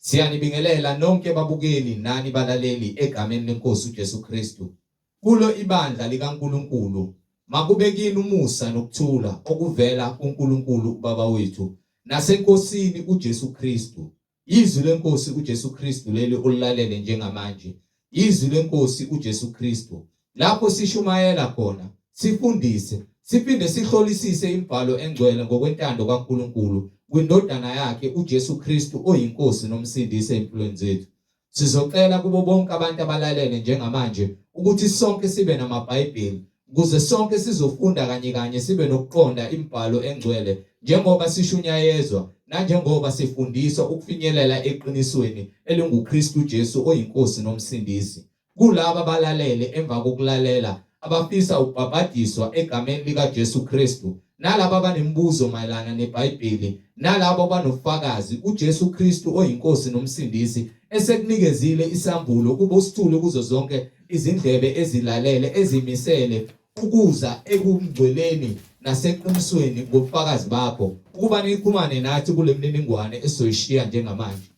Siyanibingelela nonke babukeli nani balaleli egameni lenkosi uJesu Kristu. Kulo ibandla likaNkulunkulu makube kini umusa nokuthula okuvela kuNkulunkulu uBaba wethu naseNkosini uJesu Kristu. Izwi lenkosi uJesu Kristu leli olilalele njengamanje. Izwi lenkosi uJesu Kristu. Lapho sishumayela khona, sifundise, siphinde sihlolisise imibhalo engcwele ngokwentando kaNkulunkulu kwindodana yakhe uJesu Kristu oyinkosi nomsindisi empilweni zethu. Sizocela kubo bonke abantu abalalele njengamanje ukuthi sonke sibe namaBhayibheli ukuze sonke sizofunda kanye kanye sibe nokuqonda imibhalo engcwele njengoba sishunyayezwa nanjengoba sifundiswa ukufinyelela eqinisweni elinguKristu Jesu oyiNkosi noMsindisi. Kulaba abalalele emva kokulalela abafisa ukubhabhadiswa egameni likaJesu Kristu nalabo abanemibuzo mayelana neBhayibheli nalabo abanobufakazi uJesu Kristu oyiNkosi noMsindisi esekunikezile isambulo ukuba usithule kuzo zonke izindlebe ezilalele ezimisele ukuza ekungcweleni naseqinisweni ngobufakazi bakho ukuba nixhumane nathi kule mininingwane esizoyishiya njengamanje.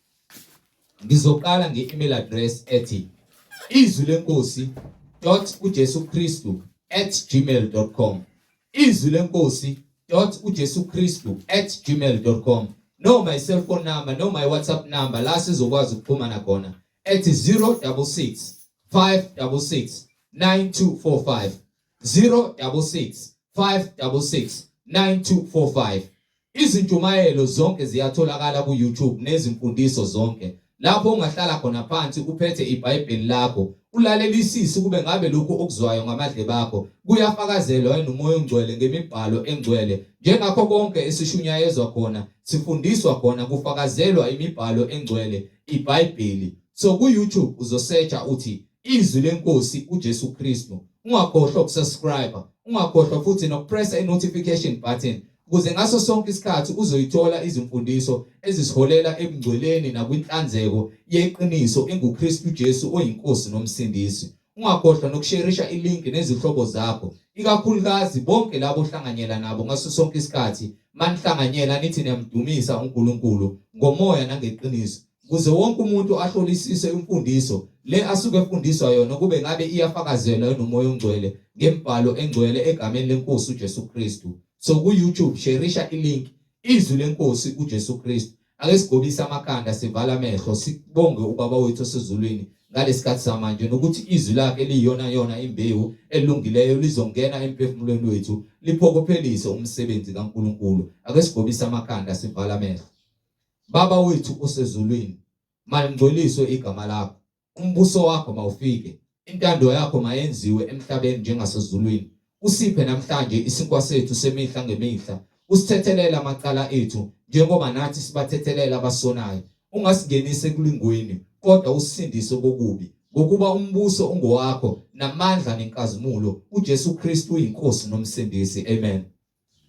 Ngizoqala nge-email address ethi izwi lenkosi dot uJesu Kristu at gmail.com izwi lenkosi dot uJesu Kristu at gmail.com noma i-cellphone number noma i-WhatsApp number la sizokwazi ukuxhumana khona ethi 066 566 9245 066 566 9245. Izintshumayelo zonke ziyatholakala ku-YouTube nezimfundiso zonke lapho ungahlala khona phansi uphethe iBhayibheli lakho ulalelisise kube ngabe lokhu okuzwayo ngamadlebe akho kuyafakazelwa yini uMoya oNgcwele ngemibhalo engcwele njengakho konke esishunyayezwa khona sifundiswa khona kufakazelwa imibhalo engcwele iBhayibheli. So ku-YouTube uzosearcha uthi Izwi leNkosi uJesu Kristu. Ungakhohlwa ukusubscribe, ungakhohlwa futhi nokupressa i-notification button ukuze ngaso sonke isikhathi uzoyithola izimfundiso ezisiholela ebungcweleni nakwinhlanzeko yeqiniso enguKristu Jesu oyiNkosi noMsindisi. Ungakhohlwa nokusherisha ilink nezihlobo zakho, ikakhulukazi bonke labo ohlanganyela nabo ngaso sonke isikhathi manihlanganyela nithi niyamdumisa uNkulunkulu ngomoya nangeqiniso. Ukuze wonke umuntu ahlolisise imfundiso le asuke efundiswa yona kube ngabe iyafakazelwa noMoya oNgcwele ngembhalo engcwele egameni leNkosi uJesu Kristu. So ku YouTube sherisha ilink izwi lenkosi uJesu Kristu. Ake sigobise amakhanda sivala amehlo sibonge uBaba wethu osezulwini ngalesikhathi samanje nokuthi izwi lakhe liyiyona yona imbewu elungileyo lizongena emphefumulweni wethu liphokophelise umsebenzi kaNkulunkulu. Ake sigobise amakhanda sivala amehlo. Baba wethu osezulwini, malingcweliswe igama lakho. Umbuso wakho mawufike. Intando yakho mayenziwe emhlabeni njengasezulwini. Usiphe namhlanje isinkwa sethu semihla ngemihla. Usithethelele amacala ethu njengoba nathi sibathethelela abasonayo. Ungasingenisi ekulingweni, kodwa usisindise kokubi. Ngokuba umbuso ungowakho namandla nenkazimulo, uJesu Kristu uyiNkosi noMsindisi. Amen.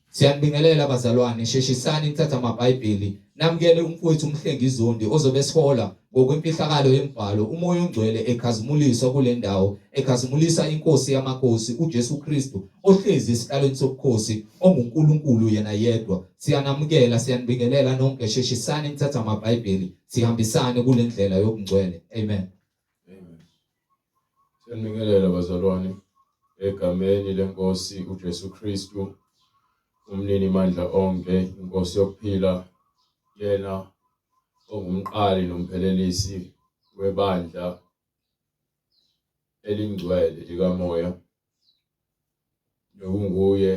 Siyanibingelela bazalwane, sheshisani nithathe amaBhayibheli namukele umfowethu uMhlengi Zondi ozobe esihola ngokwemfihlakalo yemibhalo, uMoya oNgcwele ekhazimuliswa kule ndawo, ekhazimulisa iNkosi yamakhosi uJesu Kristu ohlezi esihlalweni sobukhosi onguNkulunkulu yena yedwa. Siyanamukela, siyanibingelela nonke, sheshisani nithathe amaBhayibheli sihambisane kule ndlela yobungcwele. Amen. Amen. Siyanibingelela bazalwane egameni lenkosi uJesu Kristu umnini mandla onke inkosi yokuphila yena ongumqali nomphelelisi webandla elingcwele likamoya nokunguye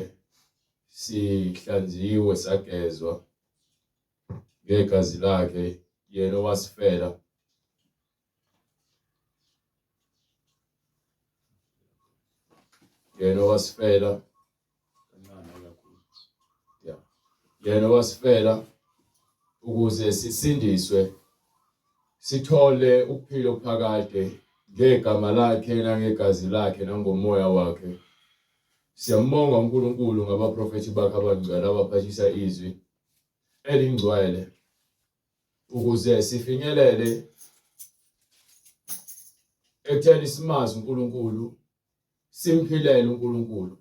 sihlanziwe sagezwa ngegazi lakhe yena owasifela Yena owasifela kancane kakhulu. Yeah. Yena owasifela ukuze sisindiswe sithole ukuphila okuphakade ngegama lakhe nangegazi lakhe nangomoya wakhe. Siyambonga uNkulunkulu ngabaprofethi bakhe abangcwele abaphathisa izwi elingcwele ukuze sifinyelele ekutheni simazi uNkulunkulu simphilele uNkulunkulu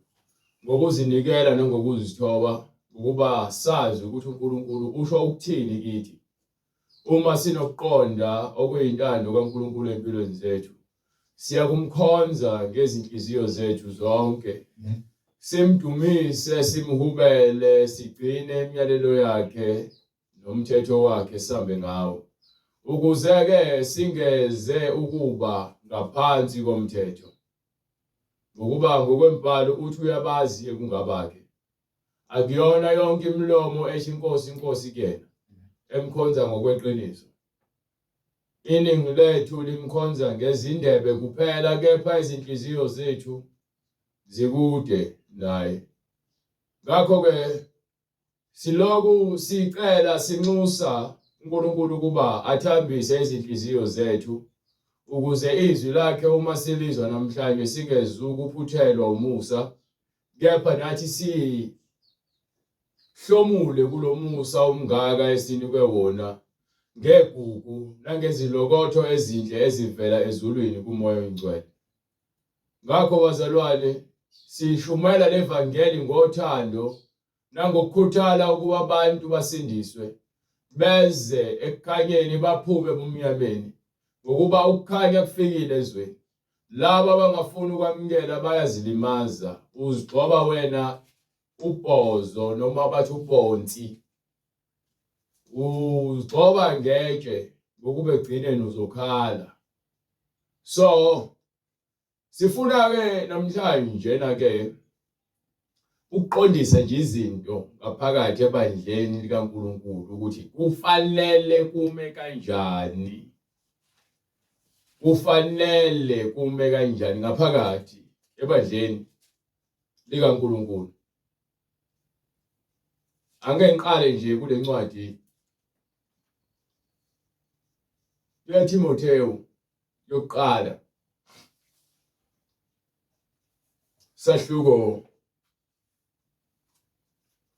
ngokuzinikela nangokuzithoba ukuba sazi ukuthi uNkulunkulu usho ukuthini kithi. Uma sinokuqonda okuyintando kaNkulunkulu empilweni zethu, siyakumkhonza ngezinhliziyo zethu zonke. Simdumise, simhubele, sigcine imiyalelo yakhe nomthetho wakhe sambe ngawo. Ukuze-ke singeze ukuba ngaphansi komthetho. Ngokuba ngokwembhalo uthi uyabazi ekungabakhe. Akuyona yonke imilomo ethi inkosi inkosi kuyena emkhonza ngokweqiniso. Iningi lethu limkhonza ngezindebe kuphela kepha izinhliziyo zethu zikude naye. Ngakho-ke Siloku sicela sinxusa uNkulunkulu ukuba athambise izinhliziyo zethu ukuze izwi lakhe uma silizwa namhlanje singezukuphuthelwa umusa kepha nathi sihlomule kulomusa omngaka esinikwe wona ngegugu nangezilokotho ezinhle ezivela ezulwini kuMoya oNgcwele. Ngakho bazalwane sishumayela levangeli ngothando nangokukhuthala ukuba abantu basindiswe beze ekukhanyeni baphume ebumnyameni ngokuba ukukhanya kufikile ezweni laba abangafuni ukwamukela bayazilimaza uzigxoba wena ubhozo noma bathi ubhonsi uzigxoba ngetshe ngokuba egcineni uzokhala so Sifuna ke namhlanje na ke ukuqondisa nje izinto ngaphakathi ebandleni likaNkuluNkulu ukuthi kufanele kume kanjani kufanele kume kanjani ngaphakathi ebandleni likaNkuluNkulu. Angeke ngiqale nje kule ncwadi kaTimothewu yokuqala sahluko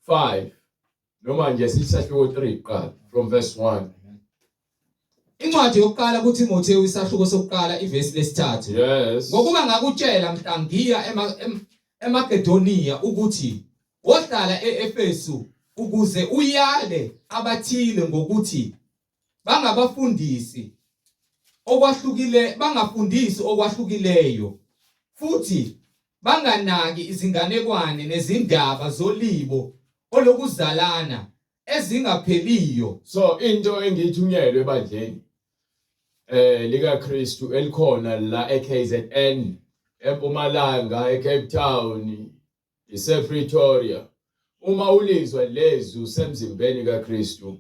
5 noma nje sithi sahluko 3 kuqala from verse 1. Incwadi yokuqala kuThimothewu isahluko sokuqala ivesi lesithathu. Yes. Ngokuba ngakutshela mhla ngiya eMakedoniya ukuthi wohlala e-Efesu ukuze uyale abathile ngokuthi bangabafundisi okwahlukile bangafundisi okwahlukileyo futhi banganaki izinganekwane nezindaba zolibo olokuzalana ezingapheliyo. So into engiyithunyelwe ebandleni lika Kristu elikhona la eKZN eMpumalanga eCape Town isePretoria. Uma ulizwa lezwi usemzimbeni kaKristu.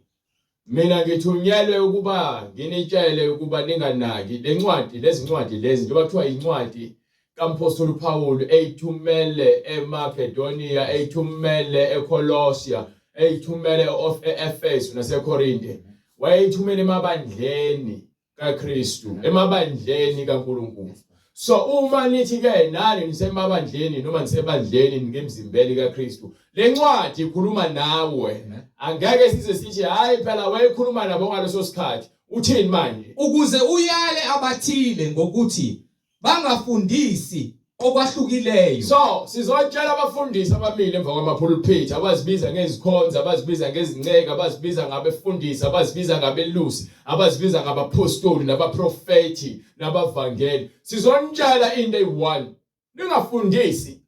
Mina ngithunyelwe ukuba nginitshele ukuba ninganaki lencwadi lezincwadi lezi njengoba kuthiwa incwadi kaMphostoli uPawulu eyithumele eMakedoniya eyithumele eKholosiya eyithumele e-Efesu naseKorinte wayeyithumele emabandleni kaKristu emabandleni kaNkulunkulu. So uma nithi ke nani nisemabandleni noma nisebandleni ngemzimbeni kaKristu, lencwadi ikhuluma nawe. Angeke size sithi hayi phela wayekhuluma nabo ngaleso sikhathi. Uthini manje? Ukuze uyale abathile ngokuthi bangafundisi okwahlukileyo. So sizotshela abafundisi abamile emva kwamapulpit abazibiza ngezikhonzi, abazibiza ngezinceke, abazibiza ngabefundisi, abazibiza ngabelusi, abazibiza ngabapostoli nabaprofethi nabavangeli. Sizonitshela into eyi-one. Ningafundisi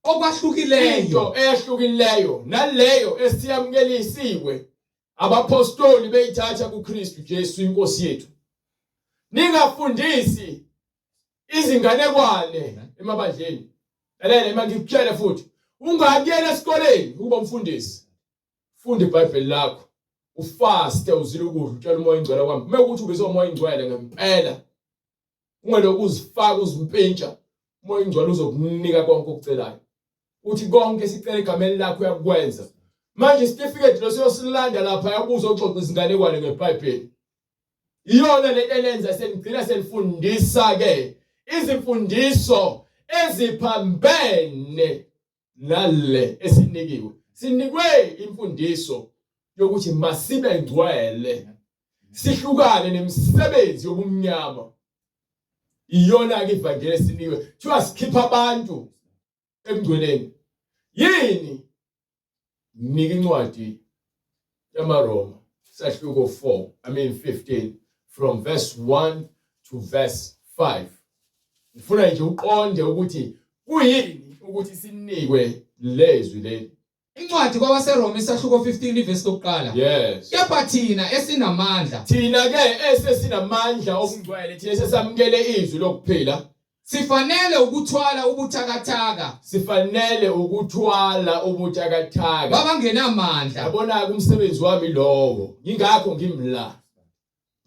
okwahlukileyo into eyahlukileyo naleyo esiyamukelisiwe abapostoli beyithatha kuKristu Jesu inkosi yethu. Ningafundisi izinganekwane emabandleni. Lalela uma ngikutshele futhi ungakuyela esikoleni ukuba umfundisi. Funda iBhayibheli lakho. Ufaste uzile ukudla utshela uMoya oNgcwele kwami. Uma ukuthi ubizwa uMoya oNgcwele ngempela ungeloku uzifaka uzimpintsha uMoya oNgcwele uzokunika konke okucelayo. Uthi konke sicela egameni lakho uyakwenza. Manje isitifiketi leso yosilanda lapha yakubuza oxoxa izinganekwane ngeBhayibheli. Iyona lento elenza senigcina senifundisa ke izimfundiso eziphambene nale esinikiwe. Sinikwe imfundiso yokuthi masibe ngcwele sihlukane nemisebenzi yobumnyama. Iyona ke ivangeli esinikiwe. Kuthiwa sikhipha abantu ebungcweleni. Yini? Nika incwadi yamaRoma. sahluko 4, I mean 15, from verse 1 to verse 5. Ngifuna nje uqonde ukuthi kuyini ukuthi sinikwe lezwi leli. Incwadi kwabaseRoma isahluko 15 ivesi lokuqala. Yes. Kepha thina esinamandla. Thina ke esesinamandla obungcwele, thina esesamukele izwi lokuphila. Sifanele ukuthwala ubuthakathaka. Sifanele ukuthwala ubuthakathaka. Babangenamandla. Yabona-ke umsebenzi wami lowo. Ngingakho ngimla.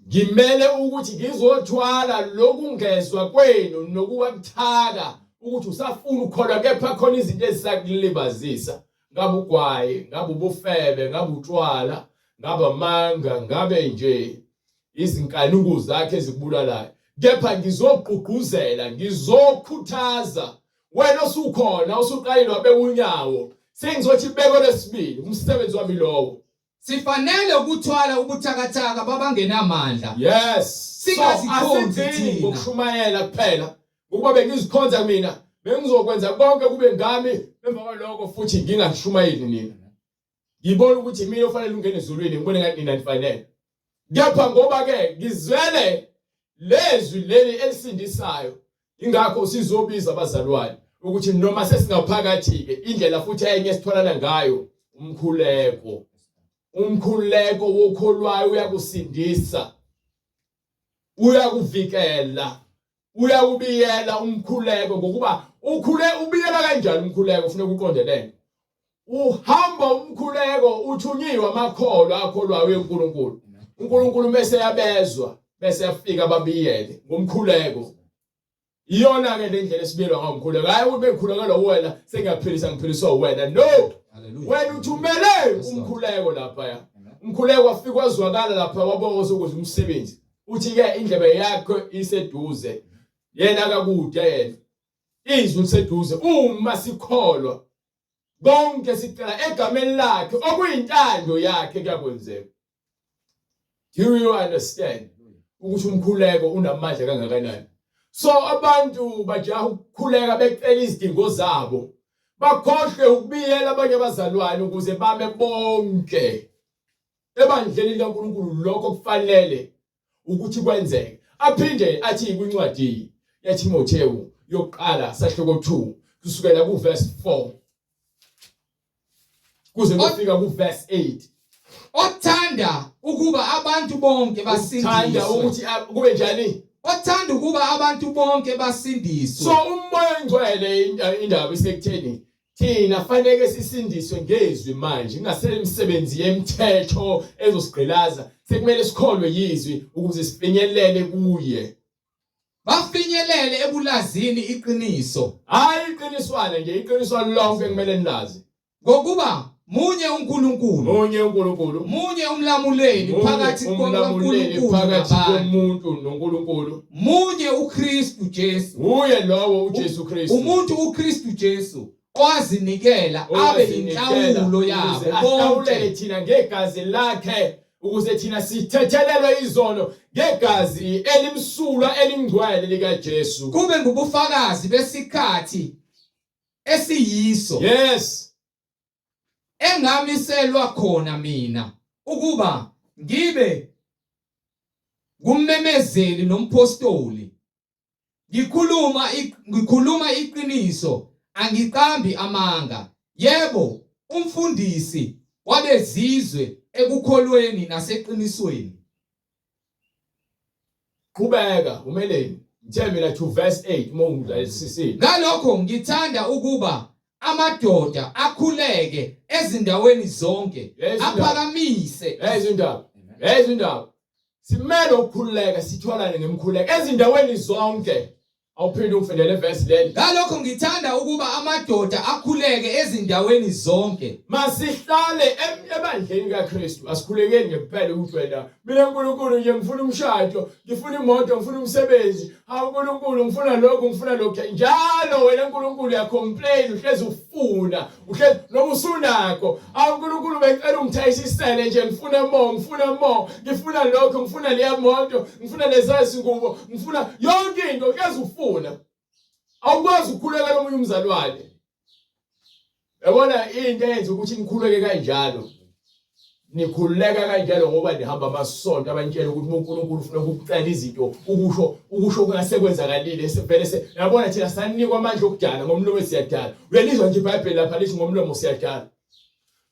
Ngimele ukuthi ngizothwala lokungezwa kwenu nokuba buthaka ukuthi usafuna ukukholwa kepha khona izinto ezisakulibazisa. Ngabe ugwayi, ngabe ubufebe, ngabe utshwala, ngabe amanga, ngabe nje izinkanuko zakhe ezikubulalayo. Kepha ngizogqugquzela, ngizokhuthaza wena osukhona osuqalile wabeka unyawo, sengizothi beko lesibili, umsebenzi wami lowo. Sifanele ukuthwala ubuthakathaka babangenamandla. Yes. Singazikhonzi so, asigcini thina. ngokushumayela kuphela. Ukuba bengizikhonza mina, bengizokwenza konke kube ngami emva kwalokho futhi ngingashumayeli nina. Ngibona ukuthi mina ofanele ungene ezulwini, ngibone ngathi nina nifanele. Kepha ngoba ke ngizwele lezwi leli elisindisayo, ingakho sizobiza abazalwane ukuthi noma sesingaphakathi-ke indlela futhi enye esitholana ngayo umkhuleko. Umkhuleko wokholwayo uyakusindisa, uyakuvikela, uyawubiyela umkhuleko ngokuba ukhule ubiyela kanjani umkhuleko ufuneka uqonde lento uhamba umkhuleko uthunyiwe amakholwa akholwayo uNkulunkulu uNkulunkulu mese yabezwa bese yafika babiyele ngomkhuleko iyona ke le ndlela esibiyelwa ngawo umkhuleko hayi ukuthi bengikhulekela wena sengiyaphilisa ngiphiliswa wena no wena uthumele umkhuleko lapha ya umkhuleko wafika wazwakala lapha wabonga ukuthi umsebenzi uthi ke indlebe yakho iseduze yena akakude yena izwi liseduze uma sikholwa konke sicela egameni lakhe okuyintando yakhe kuyakwenzeka do you understand ukuthi umkhuleko unamandla kangakanani so abantu bajaha ukukhuleka becela izidingo zabo bakhohlwe ukubiyela abanye abazalwane ukuze bame bonke ebandleni likaNkulunkulu lokho kufanele ukuthi kwenzeke aphinde athi kwincwadi yaThimothewu yokuqala sahluko 2 kusukela kuverse 4 kuze kufika kuverse 8 othanda ukuba abantu bonke basindiswe ukuthi kube njani othanda ukuba abantu bonke basindiswe so umoya ongcwele indaba isekutheni Thina faneke sisindiswe ngezwi manje, kungasemisebenzi yemthetho ezosigqilaza. Sekumele sikholwe yizwi ukuze sifinyelele kuye. Bafinyelele ekulazini iqiniso. Hayi iqiniswana nje, iqiniso lonke kumele nilazi. Ngokuba munye uNkulunkulu. Munye uNkulunkulu. Munye umlamuleli phakathi kukaNkulunkulu phakathi komuntu noNkulunkulu. Munye uKristu Jesu. Uye lowo uJesu Kristu. Umuntu uKristu Jesu owazinikela abe inhlawulo yabo ahlawulele thina ngegazi lakhe ukuze thina sithethelelwe izono ngegazi elimsulwa elingcwele likaJesu. Kube ngubufakazi besikhathi esiyiso. Yes. Engamiselwa khona mina ukuba ngibe ngummemezeli nomphostoli ngikhuluma ngikhuluma iqiniso angiqambi amanga yebo umfundisi wabezizwe ekukholweni naseqinisweni Qhubeka umeleni. Ngithe mina to verse 8 uma ungilalelisisile. Ngalokho ngithanda ukuba amadoda akhuleke ezindaweni zonke aphakamise ezindaba ezindaba simele ukukhululeka sitholane ngemkhuleko ezindaweni zonke Awuphinde ungifundele verse leli. Ngalokho ngithanda ukuba amadoda akhuleke ezindaweni zonke. Masihlale ebandleni kaKristu. Asikhulekeni nje kuphela ukuthi wena mina uNkulunkulu nje ngifuna umshado, ngifuna imoto, ngifuna umsebenzi. Hawu uNkulunkulu ngifuna lokhu, ngifuna lokhu. Njalo wena uNkulunkulu uyacomplain, uhlezi ufuna. Uhlezi noma usunakho. Awu uNkulunkulu bengicela ungithayisisele nje ngifuna more, ngifuna more, ngifuna lokho, ngifuna leya moto, ngifuna leza zingubo, ngifuna yonke into uhlezi ufuna. Awukwazi ukukhulekela omunye umzalwane. Yabona into eyenza ukuthi nikhuleke kanjalo. Nikhululeka kanjalo ngoba nihamba amasonto abanitshela ukuthi uNkulunkulu ufuna ukukucela izinto ukusho ukusho kungasekwenzakalile sevele se yabona thina sanikwa amandla okudala ngomlomo siyadala. Uyalizwa nje iBhayibheli lapha lithi ngomlomo siyadala.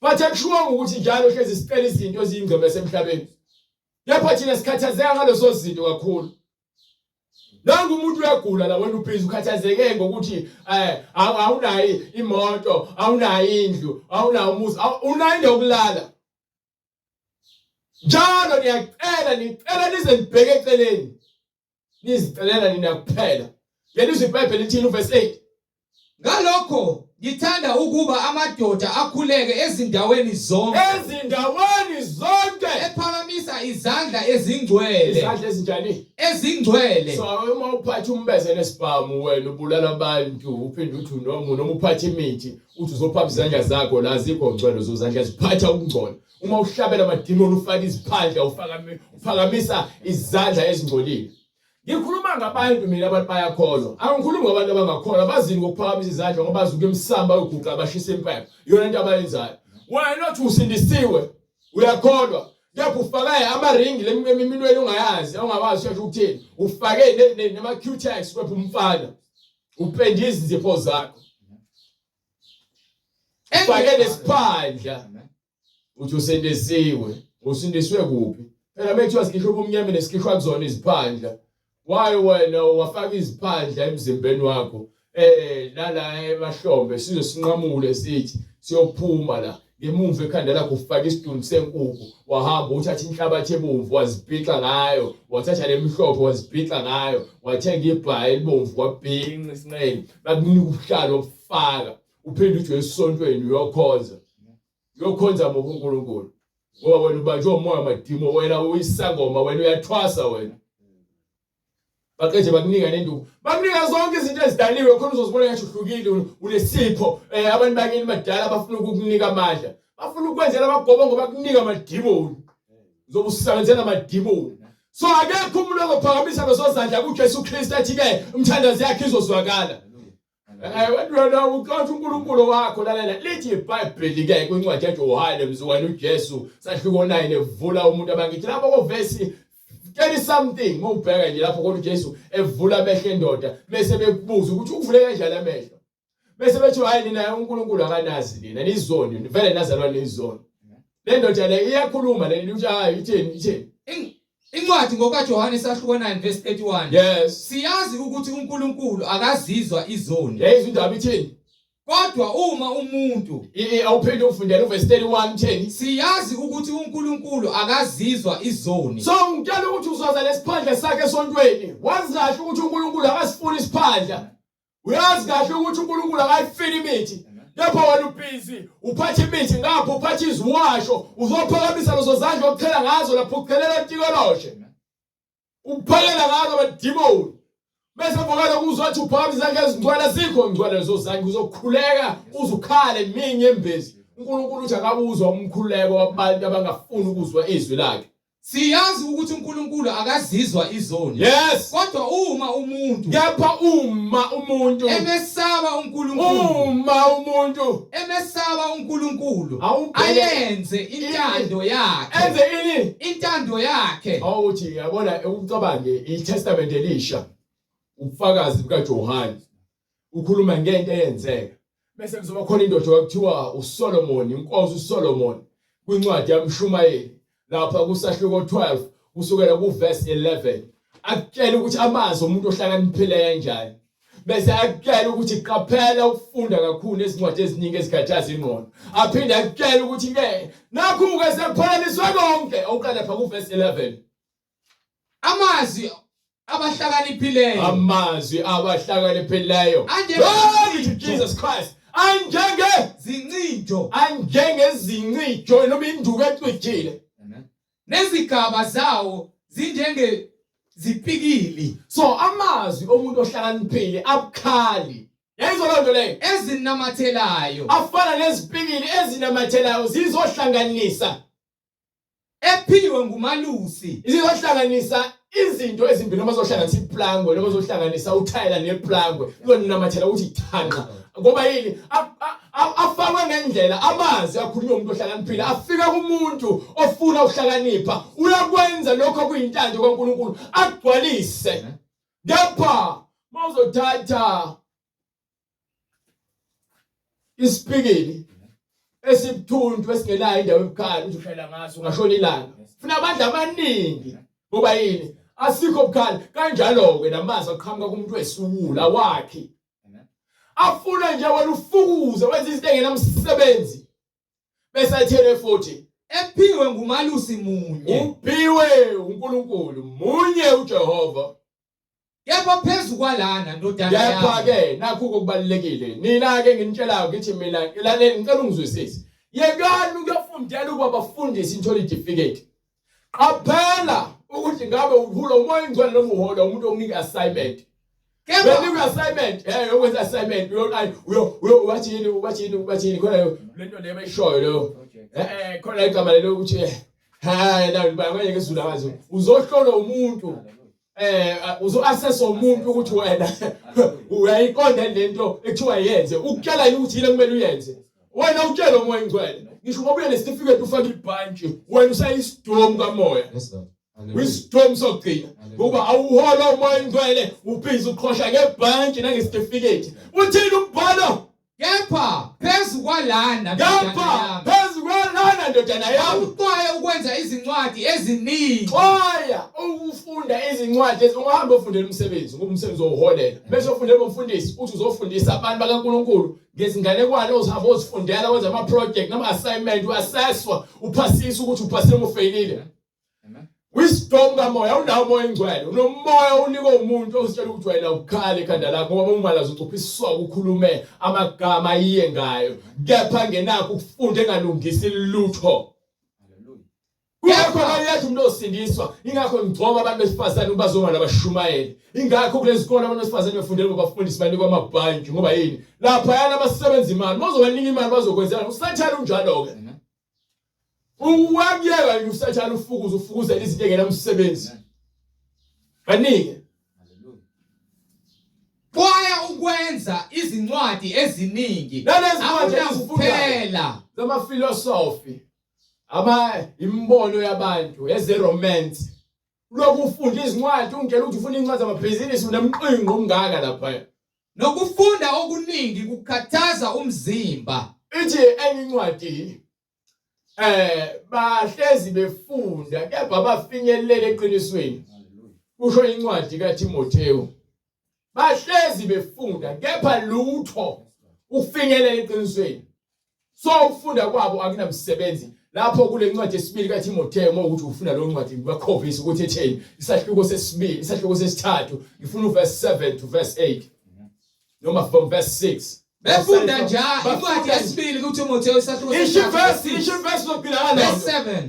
But akushiwongo ukuthi njalo hlezi sicela izinto eziyingcebo yasemhlabeni. Kepha thina sikhathazeka ngalezo zinto kakhulu. Nangu umuntu uyagula la wena ubhizi ukhathazeke ngokuthi eh awunayo imoto, awunayo indlu, awunawo umuzi, unayo indawo yokulala. Njalo niyacela nicela nize nibheke eceleni. Nizicelela nina kuphela. Yelizwe iBhayibheli lithini uverse 8? Ngalokho ngithanda ukuba amadoda akhuleke ezindaweni zonke. Ezindaweni zonke. Ephakamisa izandla ezingcwele. Izandla ezinjani? Ezingcwele. So uma uphatha umbeze nesibhamu wena ubulala abantu uphinde uthi noma noma uphatha imithi uthi uzophamisa izandla zakho la zikho ngcwele zozandla ziphatha ukungcola. Uma uhlabela amadimoni ufaka iziphandla ufaka uphakamisa izandla ezingcolile. Ngikhuluma ngabantu mina abantu bayakholwa. Angikhulumi ngabantu abangakholwa bazini ngokuphakamisa izandla ngoba bazi ukemsamba uguqa bashisa impepho. Iyona into abayenzayo. Wena othi usindisiwe uyakholwa kepha ufake amaringi leminweni ungayazi ongawazi usho ukuthini. Ufake nama Q-tags kwepha umfana. Upende izinzipho zakho. Ufake nesiphandla. Uthi usindisiwe. Usindiswe kuphi? Phela mekuthiwa sikhishwa ubumnyameni sikhishwa kuzona iziphandla. Why wena wafaka iziphandla emzimbeni wakho? Eh nala emahlombe size sinqamule sithi siyophuma la ngemumva ekhanda lakho ufaka isidumbu senkukhu wahamba uthatha inhlabathi ebomvu wazibhixa ngayo wathatha lemhlophe wazibhixa ngayo wathenga ibhayi elibomvu wabhinca isinqele bakunika ubuhlalo obufaka uphinde uthi esontweni uyokhonza uyokhonza muphi uNkulunkulu ngoba wena ubanjwe umoya madimo wena uyisangoma wena uyathwasa wena baqede bakunika nenduku bakunika zonke izinto ezidaliwe khona uzozibona ngathi uhlukile unesipho eh, abantu bakini badala bafuna ukukunika amandla bafuna ukwenzela amagobo ngoba kunika amadimoni uzobe usebenzela amadimoni so akekho umuntu ozophakamisa lezo zandla kuJesu Kristu athi ke umthandazo yakhe izozwakala Eh wena uxoxa uNkulunkulu wakho lalela lithi iBhayibheli ke kwincwadi yaJohane mzukwane uJesu sahluko 9 evula umuntu abangithi lapho kovesi 30 something mawubheka nje lapho kodwa uJesu evula amehlo endoda bese bekubuza ukuthi ukuvule kanjani amehlo bese bethi hayi nina uNkulunkulu akanazi nina nizoni vele nazalwa nizoni le ndoda le iyakhuluma le uthi hayi itheni itheni Incwadi ngokaJohane isahluko 9 verse 31. Yes. Siyazi ukuthi uNkulunkulu akazizwa izoni. Yayizwa indaba ithini? Kodwa uma umuntu awuphinde ufundele uverse 31 utheni? Siyazi ukuthi uNkulunkulu akazizwa izoni. So ngitshela ukuthi uzoza lesiphandla sakhe esontweni. Wazi kahle ukuthi uNkulunkulu akasifuni isiphandla. Uyazi kahle ukuthi uNkulunkulu akayifini imithi. Kepha wena ubhizi uphatha imithi ngapha uphatha iziwasho uzophakamisa lezo zandla okuchela ngazo lapho uchelela utikoloshe. Uphakela ngazo amadimoni. Bese vokela kuzothi uphakamisa izandla ezingcwele azikho ngcwele lezo zandla uzokhuleka uzukhale minye embezi. uNkulunkulu uthi akabuzwa umkhuleko wabantu abangafuni ukuzwa izwi lakhe. Siyazi ukuthi uNkulunkulu akazizwa izoni. Yes. Kodwa uma umuntu Kepha uma umuntu emesaba uNkulunkulu uma umuntu emesaba uNkulunkulu ayenze intando yakhe enze ini intando yakhe awuthi yabona ucabange iTestament elisha ubufakazi bukaJohane ukhuluma ngento eyenzeka bese kuzoba khona indoda okuthiwa uSolomon inkosi uSolomon kwincwadi yamshumayeli lapha kusahluko 12 kusukela kuverse 11 akutshela ukuthi amazwi omuntu ohlakaniphile kanjani bese akutshela ukuthi qaphela ukufunda kakhulu nezincwadi eziningi ezikhathaza ingqondo aphinde akutshela ukuthi ke nakhu-ke sekupheleliswe konke oqala lapha kuverse 11 Amazwi abahlakaniphileyo. Amazwi abahlakaniphileyo. Glory to Jesus Christ. Anjenge zincijo. Anjengezincijo noma induku ecijile. Nezigaba zawo zinjenge zipikili. So amazwi omuntu ohlakaniphile abukhali. Yayizwa loo nto leyo. Ezinamathelayo. Afana nezipikili ezinamathelayo zizohlanganisa ephiwe ngumalusi izohlanganisa izinto ezimbili noma zohlanganisa iplangwe noma zohlanganisa uthayela neplangwe kuyonamathela ukuthi thanqa ngoba yini Afakwe ngendlela amazwi akhulunywa umuntu ohlakaniphile afika kumuntu ofuna ukuhlakanipha uyakwenza lokho okuyintando kaNkulunkulu agcwalise. Kepha mawuzothatha isipikili esibuthuntu esingenayo indawo ebukhali uthi ushayela ngaso ungashona ilanga funa amandla amaningi ngoba yini asikho bukhali kanjalo-ke namazwi aqhamuka kumuntu wesiwula wakhe afuna nje wena ufukuze wenza izinto engenamsebenzi bese athele futhi ephiwe ngumalusi munye uphiwe uNkulunkulu munye uJehova Kepha phezu kwalana ndodana yami. Kepha ke nakhu okubalulekile. Nina ke nginitshelayo ngithi mina laleli ngicela ungizwisise. Yekani ukuyofundela ukuba bafundisi nithole itifiketi. Qaphela ukuthi ngabe uhula umoya ingcwele noma uhola umuntu okunika assignment. Kepha unika assignment, eh yokwenza assignment uyo uyo uyo wathi yini wathi yini wathi yini khona lento le bayishoyo leyo. Eh eh khona igama lelo ukuthi hayi la ngeke izulu akazi. Uzohlola umuntu. eh uzo-assess umuntu ukuthi wena uyayiqonda lento ekuthiwa yenze ukutshela yini ukuthi yini kumele uyenze wena utshele umoya ingcwele ngisho ngoba unesitifiketi ufake ibhantshi wena usayisidomu kamoya wisdom sokugcina ngoba awuholwa umoya ingcwele ubhizi uqhosha ngebhantshi nangesitifiketi uthini umbhalo Kepha phezu kwalana kepha phezu kwalana ndodana yami uxwaye ukwenza izincwadi eziningi xwaya ukufunda izincwadi ungahamba ufundela umsebenzi ngoba umsebenzi owuholela bese ufundela umfundisi uthi uzofundisa abantu bakaNkuluNkulu ngezinganekwane ozihamba ozifundela wenza ama project nama assignment uassesswa uphasisa ukuthi uphasile uma ufeyilile Wisdom kamoya unawo umoya ingcwele unomoya unikwe umuntu ozitshela ukuthi wena ubukhali ekhanda lakho ngoba umalazi ucupha isiswako ukhulume amagama ayiye ngayo kepha ngenakho ukufunda engalungisi lutho Kungakho yethu umuntu osindiswa ingakho ngigcoba abantu besifazane ubazonga nabashumayeli ingakho kulezikole abantu besifazane befundela ngobafundisi banikwa amabhantshi ngoba yini lapha yana abasebenza imali bazobanika imali bazokwenzela usathane unjalo ke Uwakuyeka nje usathane ufukuza ufukuzela izinto engenamsebenzi. Banike. Xwaya ukwenza izincwadi eziningi. Nalezi ncwadi kuphela zama philosophy ama imbono yabantu eze romance. Lokhu ufunda izincwadi ungitshela ukuthi ufuna incwadi zamabhizinisi unemqinqo omngaka lapha. Nokufunda okuningi kukhathaza umzimba. Ithi enye incwadi eh bahlezi befunda kepha bafinyelele eqinisweni. Kusho incwadi kaTimotheo. Bahlezi befunda kepha lutho ukufinyelela eqinisweni. So ukufunda kwabo akunamsebenzi lapho kule ncwadi yesibili kaTimotheo uma ukuthi ufuna lo ncwadi ngibakhombisa ukuthi etheni isahluko sesibili isahluko sesithathu ngifuna uverse 7 to verse 8 noma from verse 6 Befunda njalo incwadi yesibili kuTimotheo isahluko isho verse isho verse zokuphila ngalo verse 7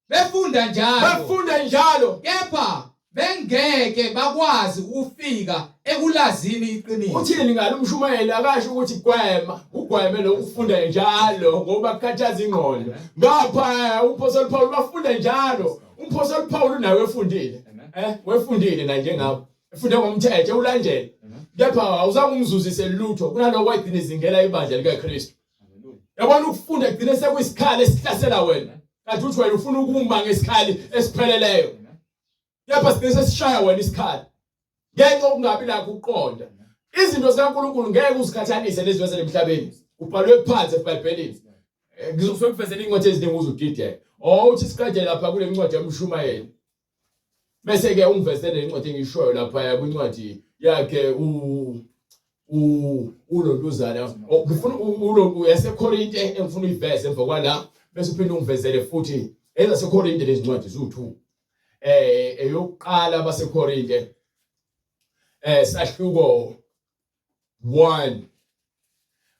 Befunda njalo. Befunda njalo. Kepha bengeke bakwazi ukufika ekulazini iqiniso. Uthini ngalo umshumayeli akasho ukuthi gwema, ugweme lo ufunda njalo ngoba kukhathaza ingqondo. Ngapha umphostoli Paul bafunda njalo. Umphostoli Paul naye wefundile. Eh, wefundile na njengabo. Efunde ngomthetho ulandele. Kepha awuzange umzuzise lutho kunaloko wagcina izingela ibandla likaKristu. Yabona ukufunda kugcine sekuyisikhali esihlasela wena. Kanti uthi wena ufuna ukuma ngesikhali esipheleleyo. Kepha sigcine sesishaya wena isikhali. Ngenxa yokungabi lakho ukuqonda. Izinto zikaNkulunkulu ngeke uzikhathanise nezinto zasemhlabeni. Kubhalwe phansi eBhayibhelini. Eh, Ngizokuvezela incwadi eziningi uzudideke. Oh uthi siqede lapha kule ncwadi yomshumayeli. Bese ke ungivezele incwadi engiyishoyo lapha kwincwadi yakhe u u ulontuzana oh, ngifuna ulo yaseKorinte engifuna uyiveze emva kwala bese uphinde ungivezele futhi ezaseKorinte lezi ncwadi ziwu2 eh eyokuqala baseKorinte eh sahluko 1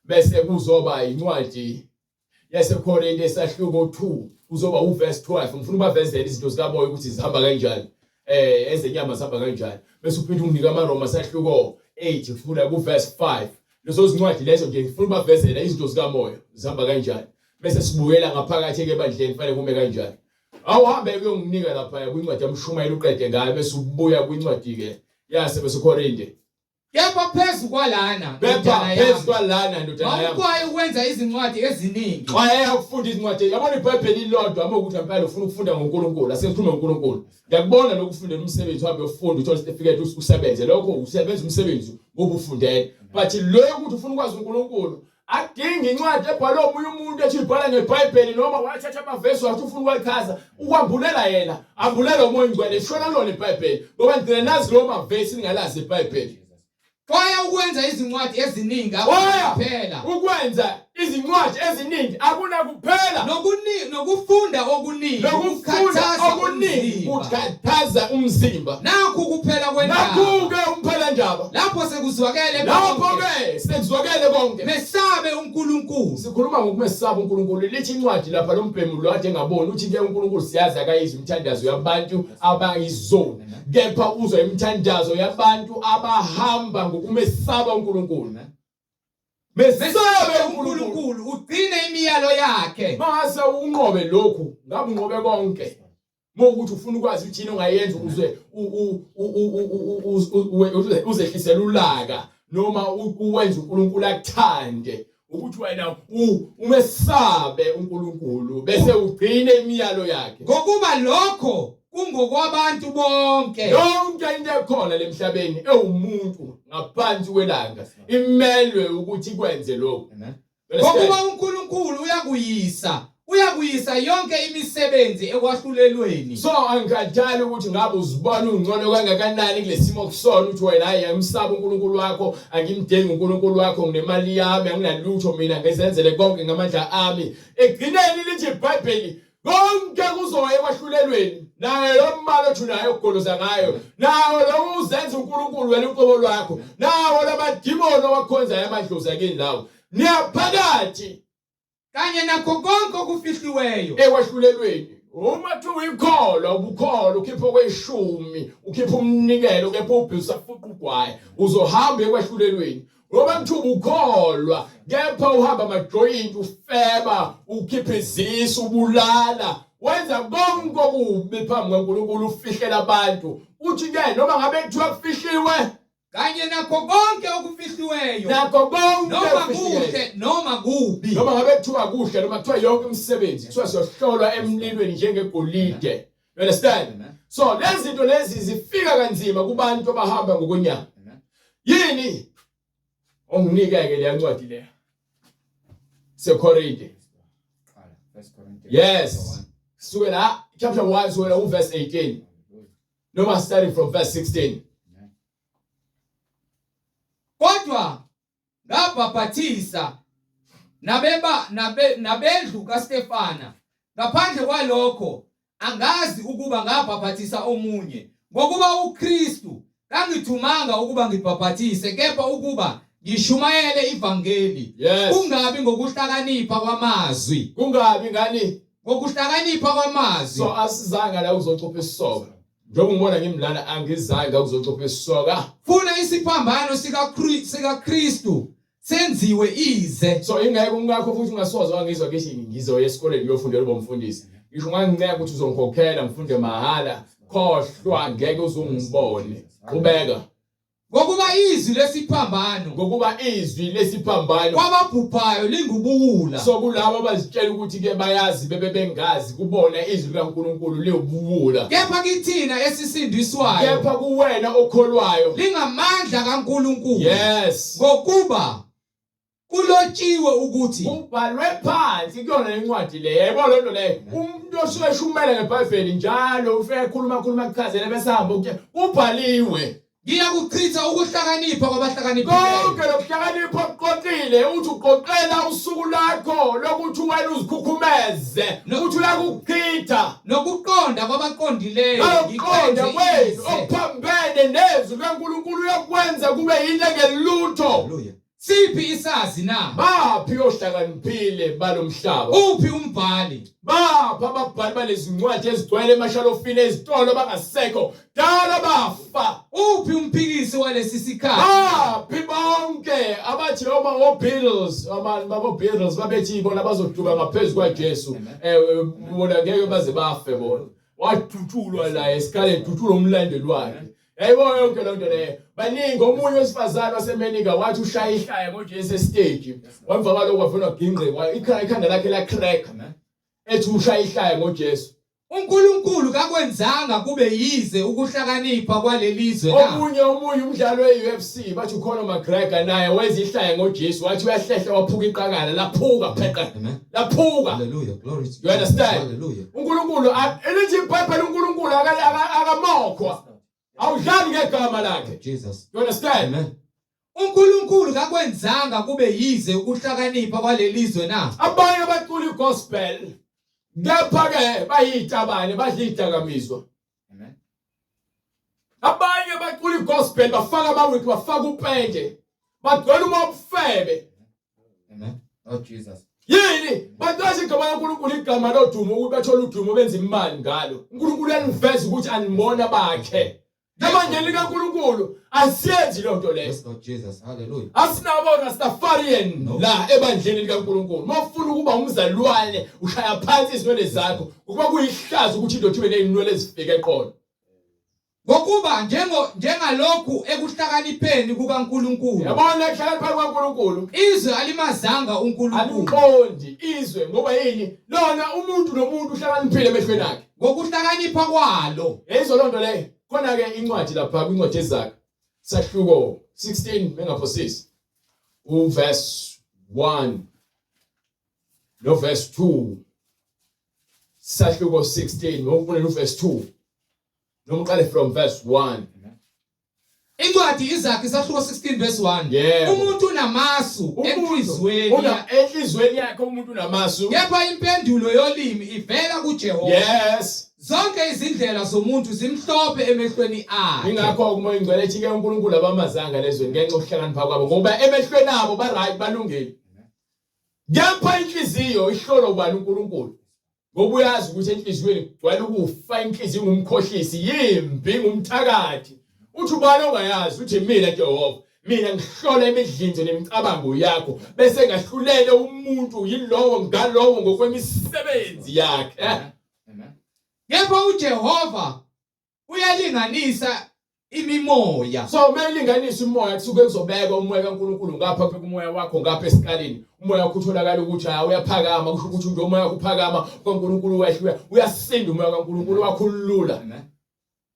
bese kuzoba incwadi yaseKorinte esahluko 2 kuzoba uverse 12 ngifuna ubavezele izinto zikamoya ukuthi zihamba kanjani eh ezenyama zihamba kanjani bese uphinde unginike amaRoma sahluko 8 ngifuna kuverse 5 lezo zincwadi lezo nje ngifuna ubavezela izinto zikamoya zihamba kanjani bese sibuyela ngaphakathi ke ebandleni fanele kume kanjani awuhambe kuyonginika lapha kwincwadi yamshumayela uqede ngayo bese ubuya kwincwadi ke yase beseKorinte Kepha phezu kwalana Kepha ndodana phezu yami, kwalana ndodana yami. mawuxwaye ukwenza izincwadi eziningi. Xwaya ukufunda izincwadi. Yabona iBhayibheli lilodwa uma ukuthi ngempela ufuna ukufunda ngoNkulunkulu, asikhulume ngoNkulunkulu. Ngiyakubona lokhu ufundela umsebenzi uhambe uyofunda uthole isitifiketi usebenze. Lokho usebenza umsebenzi ngoba ufundele. But lokhu ukuthi ufuna ukwazi uNkulunkulu Akudingi incwadi ebhalwe omunye umuntu ethi ibhala ngeBhayibheli noma wathatha amavesi wathi ufuna ukuwachaza ukwambulela yena ambulela umoya ongcwele shona lona iBhayibheli ngoba nigcina nazi lawo mavesi ningalazi iBhayibheli. Xwaya ukwenza izincwadi eziningi Xwaya akunakuphela. ukwenza izincwadi eziningi akunakuphela. Nokufunda okuningi Nokufunda kukhathaza okuningi umzimba. kukhathaza umzimba. Nakhu kuphela kwendaba. Nakhu-ke umphelandaba. Lapho sekuzwakele Lapho konke, ke sekuzwakele konke. mesabe uNkulunkulu. Sikhuluma ngokumesaba uNkulunkulu. Lithi incwadi lapha lombhemu lo ade engaboni uthi ke uNkulunkulu siyazi akayizwa imithandazo yabantu abayizoni. Kepha uzwa imithandazo yabantu abahamba ngokumesaba uNkulunkulu. Mesabe uNkulunkulu. uNkulunkulu ugcine imiyalo yakhe. Mase unqobe lokhu, ngabe unqobe konke. Mawukuthi ufuna ukwazi ukuthi yini ongayenza ukuze uzehlisele ulaka noma uwenze uNkulunkulu akuthande ukuthi wena umesabe uNkulunkulu bese ugcine imiyalo yakhe. Ngokuba lokho kungokwabantu bonke. Yonke into ekhona lemhlabeni ewumuntu ngaphansi kwelanga imelwe ukuthi ikwenze lokho. Amen. Ngokuba uNkulunkulu uyakuyisa uyakuyisa yonke imisebenzi ekwahlulelweni. So angikhathali ukuthi ngabe uzibona ungcono kangakanani kulesimo kusona ukuthi wena hayi angimsaba uNkulunkulu wakho angimdingi uNkulunkulu wakho nginemali yami anginalutho mina ngizenzele konke ngamandla ami. Ekugcineni lithi iBhayibheli konke kuzoya ekwahlulelweni naye lo mali othi unayo okugoloza ngayo nawo lo uzenza uNkulunkulu wena uqobo lwakho nawo lamadimoni owakhonzayo amadlozi akini lawo niyaphakathi kanye nakho konke okufihliweyo ekwahlulelweni uma kuthiwa uyikholwa ubukholwa ukhipha okweshumi ukhipha umnikelo kepha ubhizi usafuqa ugwayi uzohamba ekwahlulelweni Ngoba kuthiwa ubukholwa kepha uhamba amajoyinti ufeba ukhipha izisu ubulala wenza konke okubi phambi kwaNkulunkulu ufihlela abantu uthi ke noma ngabe kuthiwa kufihliwe kanye nakho konke okufihliweyo nakho konke noma okufihlekile. kuhle noma kubi noma ngabe kuthiwa kuhle noma kuthiwa yonke imisebenzi kuthiwa siyohlolwa emlilweni njengegolide you understand so lezi zinto lezi zifika kanzima kubantu abahamba ngokwenyama yini onginike-ke leya ncwadi leya seKorinte yes suke la chapter 1 suke la uverse 18 noma starting from verse 16 kodwa ngabhabhathisa nabeba nabe, nabendlu kaStefana ngaphandle kwalokho angazi ukuba ngabhabhathisa omunye ngokuba uKristu kangithumanga ukuba ngibhabhathise kepha ukuba ngishumayele ivangeli yes kungabi ngokuhlakanipha kwamazwi kungabi ngani ngokuhlakanipha kwamazwi so asizanga la uzocupha isisoka Njengoba ngibona ngimlana angizange ukuzocupha isisoka. Funa isiphambano sikaKristu senziwe ize. So ingeke umkakho futhi ungasoze wangizwa ngithi ngizoya esikoleni ngiyofundela uba umfundisi. Ngisho unganginceka ukuthi uzongikhokhela ngifunde mahhala, khohlwa ngeke uzungibone. Qhubeka. Ngokuba izwi lesiphambano Ngokuba izwi lesiphambano kwababhubhayo lingubuwula. So kulabo abazitshela ukuthi ke bayazi bebe bengazi kubona izwi likaNkulunkulu liwubuwula. Kepha kithina esisindiswayo Kepha kuwena okholwayo. lingamandla kaNkulunkulu. Yes. Ngokuba Kulotshiwe ukuthi kubhalwe phansi kuyona lencwadi le yayibona lento leyo umuntu osuke eshumela ngeBhayibheli njalo ufike ekhuluma khuluma kuchazele bese hamba ukuthe kubhaliwe ngiyakuchitha ukuhlakanipha kwabahlakaniphileyo konke lokuhlakanipha okuqoqile uthi uqoqela usuku lakho lokuthi wena uzikhukhumeze uthi uyakuchitha nokuqonda kwabaqondileyo nokuqonda ngikwenze kwethu ize. okuphambene nezwi likaNkulunkulu uyakwenza kube yinto engelutho Haleluya. Siphi isazi na? Baphi ohlakaniphile balomhlaba? Uphi umbhali? Baphi ababhali balezincwadi ezigcwele emashalofini ezitolo bangasekho? Dala bafa. Uphi umphikisi walesi sikhathi? Baphi bonke abathi noma o-Beatles, abantu babo-Beatles babethi bona bazoduba ngaphezu kwaJesu. Eh bona ngeke baze bafe bona. Wadutshulwa la esikhaleni, dutshulwa umlandeli wakhe. Yayibona yonke loo nto leyo. Baningi omunye wesifazane waseMelika wathi ushaya ihlaya ngoJesu estage. Wemva kwalokho wavuna gingqi, ikhanda lakhe la crack. Ethi ushaya ihlaya ngoJesu. UNkulunkulu kakwenzanga kube yize ukuhlakanipha kwalelizwe na? Omunye omunye umdlali we-UFC bathi uConor McGregor naye wenza ihlaya ngoJesu wathi uyahlehla waphuka iqakala laphuka pheqe Amen. laphuka. Hallelujah. Glory to You understand? Hallelujah. uNkulunkulu elithi iBhayibheli uNkulunkulu akamokhwa. Awudlali ngegama lakhe. Jesus. You understand? Amen. UNkulunkulu kakwenzanga kube yize ukuhlakanipha kwalelizwe na? Abanye abacula igospel kepha ke bayitabane badla idakamizwa. Amen. Abanye bacula igospel bafaka amawigi bafaka upende bagcwele uma ubufebe. Amen. Oh Jesus. Yini? Bacasha igama laNkulunkulu igama lodumo ukuthi bathole udumo benze imali ngalo. uNkulunkulu uyaniveza ukuthi anibona bakhe. Ebandleni likaNkulunkulu asiyenzi leyo nto leyo. Yes Lord Jesus. Hallelujah. Asinabo Rastafarian No. la ebandleni likaNkulunkulu. Mawufuna ukuba umzalwane ushaya phansi izinwele zakho ukuba kuyihlazo ukuthi indoda ibe nezinwele ezifike eqolo. Ngokuba njengo njengalokhu ekuhlakanipheni kukaNkulunkulu. Yabona ekuhlakanipheni kukaNkulunkulu. Izwe alimazanga uNkulunkulu. Alimqondi izwe ngoba yini? Lona umuntu nomuntu uhlakaniphile emehlweni akhe. Ngokuhlakanipha kwalo. Yayizwa lonto leyo. Khona ke incwadi lapha kwincwadi yeZaga. Sahluko 16 mengaphosisi. Uverse 1 no verse 2. Sahluko 16 ngokufunela uverse 2. Noma uqale from verse 1. Incwadi iZaga isahluko 16 verse 1. Yebo. Umuntu unamasu enhlizweni. Una enhlizweni yakhe umuntu unamasu. Kepha impendulo yolimi ivela kuJehova. Yes. Zonke izindlela zomuntu zimhlophe emehlweni akhe. Ingakho uMoya Ingcwele ethi ke uNkulunkulu abamazanga lezweni ngenxa yokuhlakanipha kwabo ngoba emehlweni abo ba right balungile. Kepha inhliziyo ihlola ubani uNkulunkulu. Ngoba uyazi ukuthi enhliziyweni kugcwele ukufa, inhliziyo ingumkhohlisi, yimbi, ngumthakathi. Uthi ubani ongayazi? Uthi mina Jehova. Mina ngihlola imidlinzo nemicabango yakho bese ngahlulele umuntu yilowo ngalowo ngokwemisebenzi yakhe. Amen. Kepha uJehova uyalinganisa imimoya. So uma elinganisa umoya kusuke kuzobekwa umoya kaNkulunkulu ngapha kubeka umoya wakho ngapha esikalini. Umoya wakho utholakala ukuthi hayi uyaphakama kusho ukuthi nje umoya wakho uphakama kaNkulunkulu wehluya uyasinda umoya kaNkulunkulu wakhulula.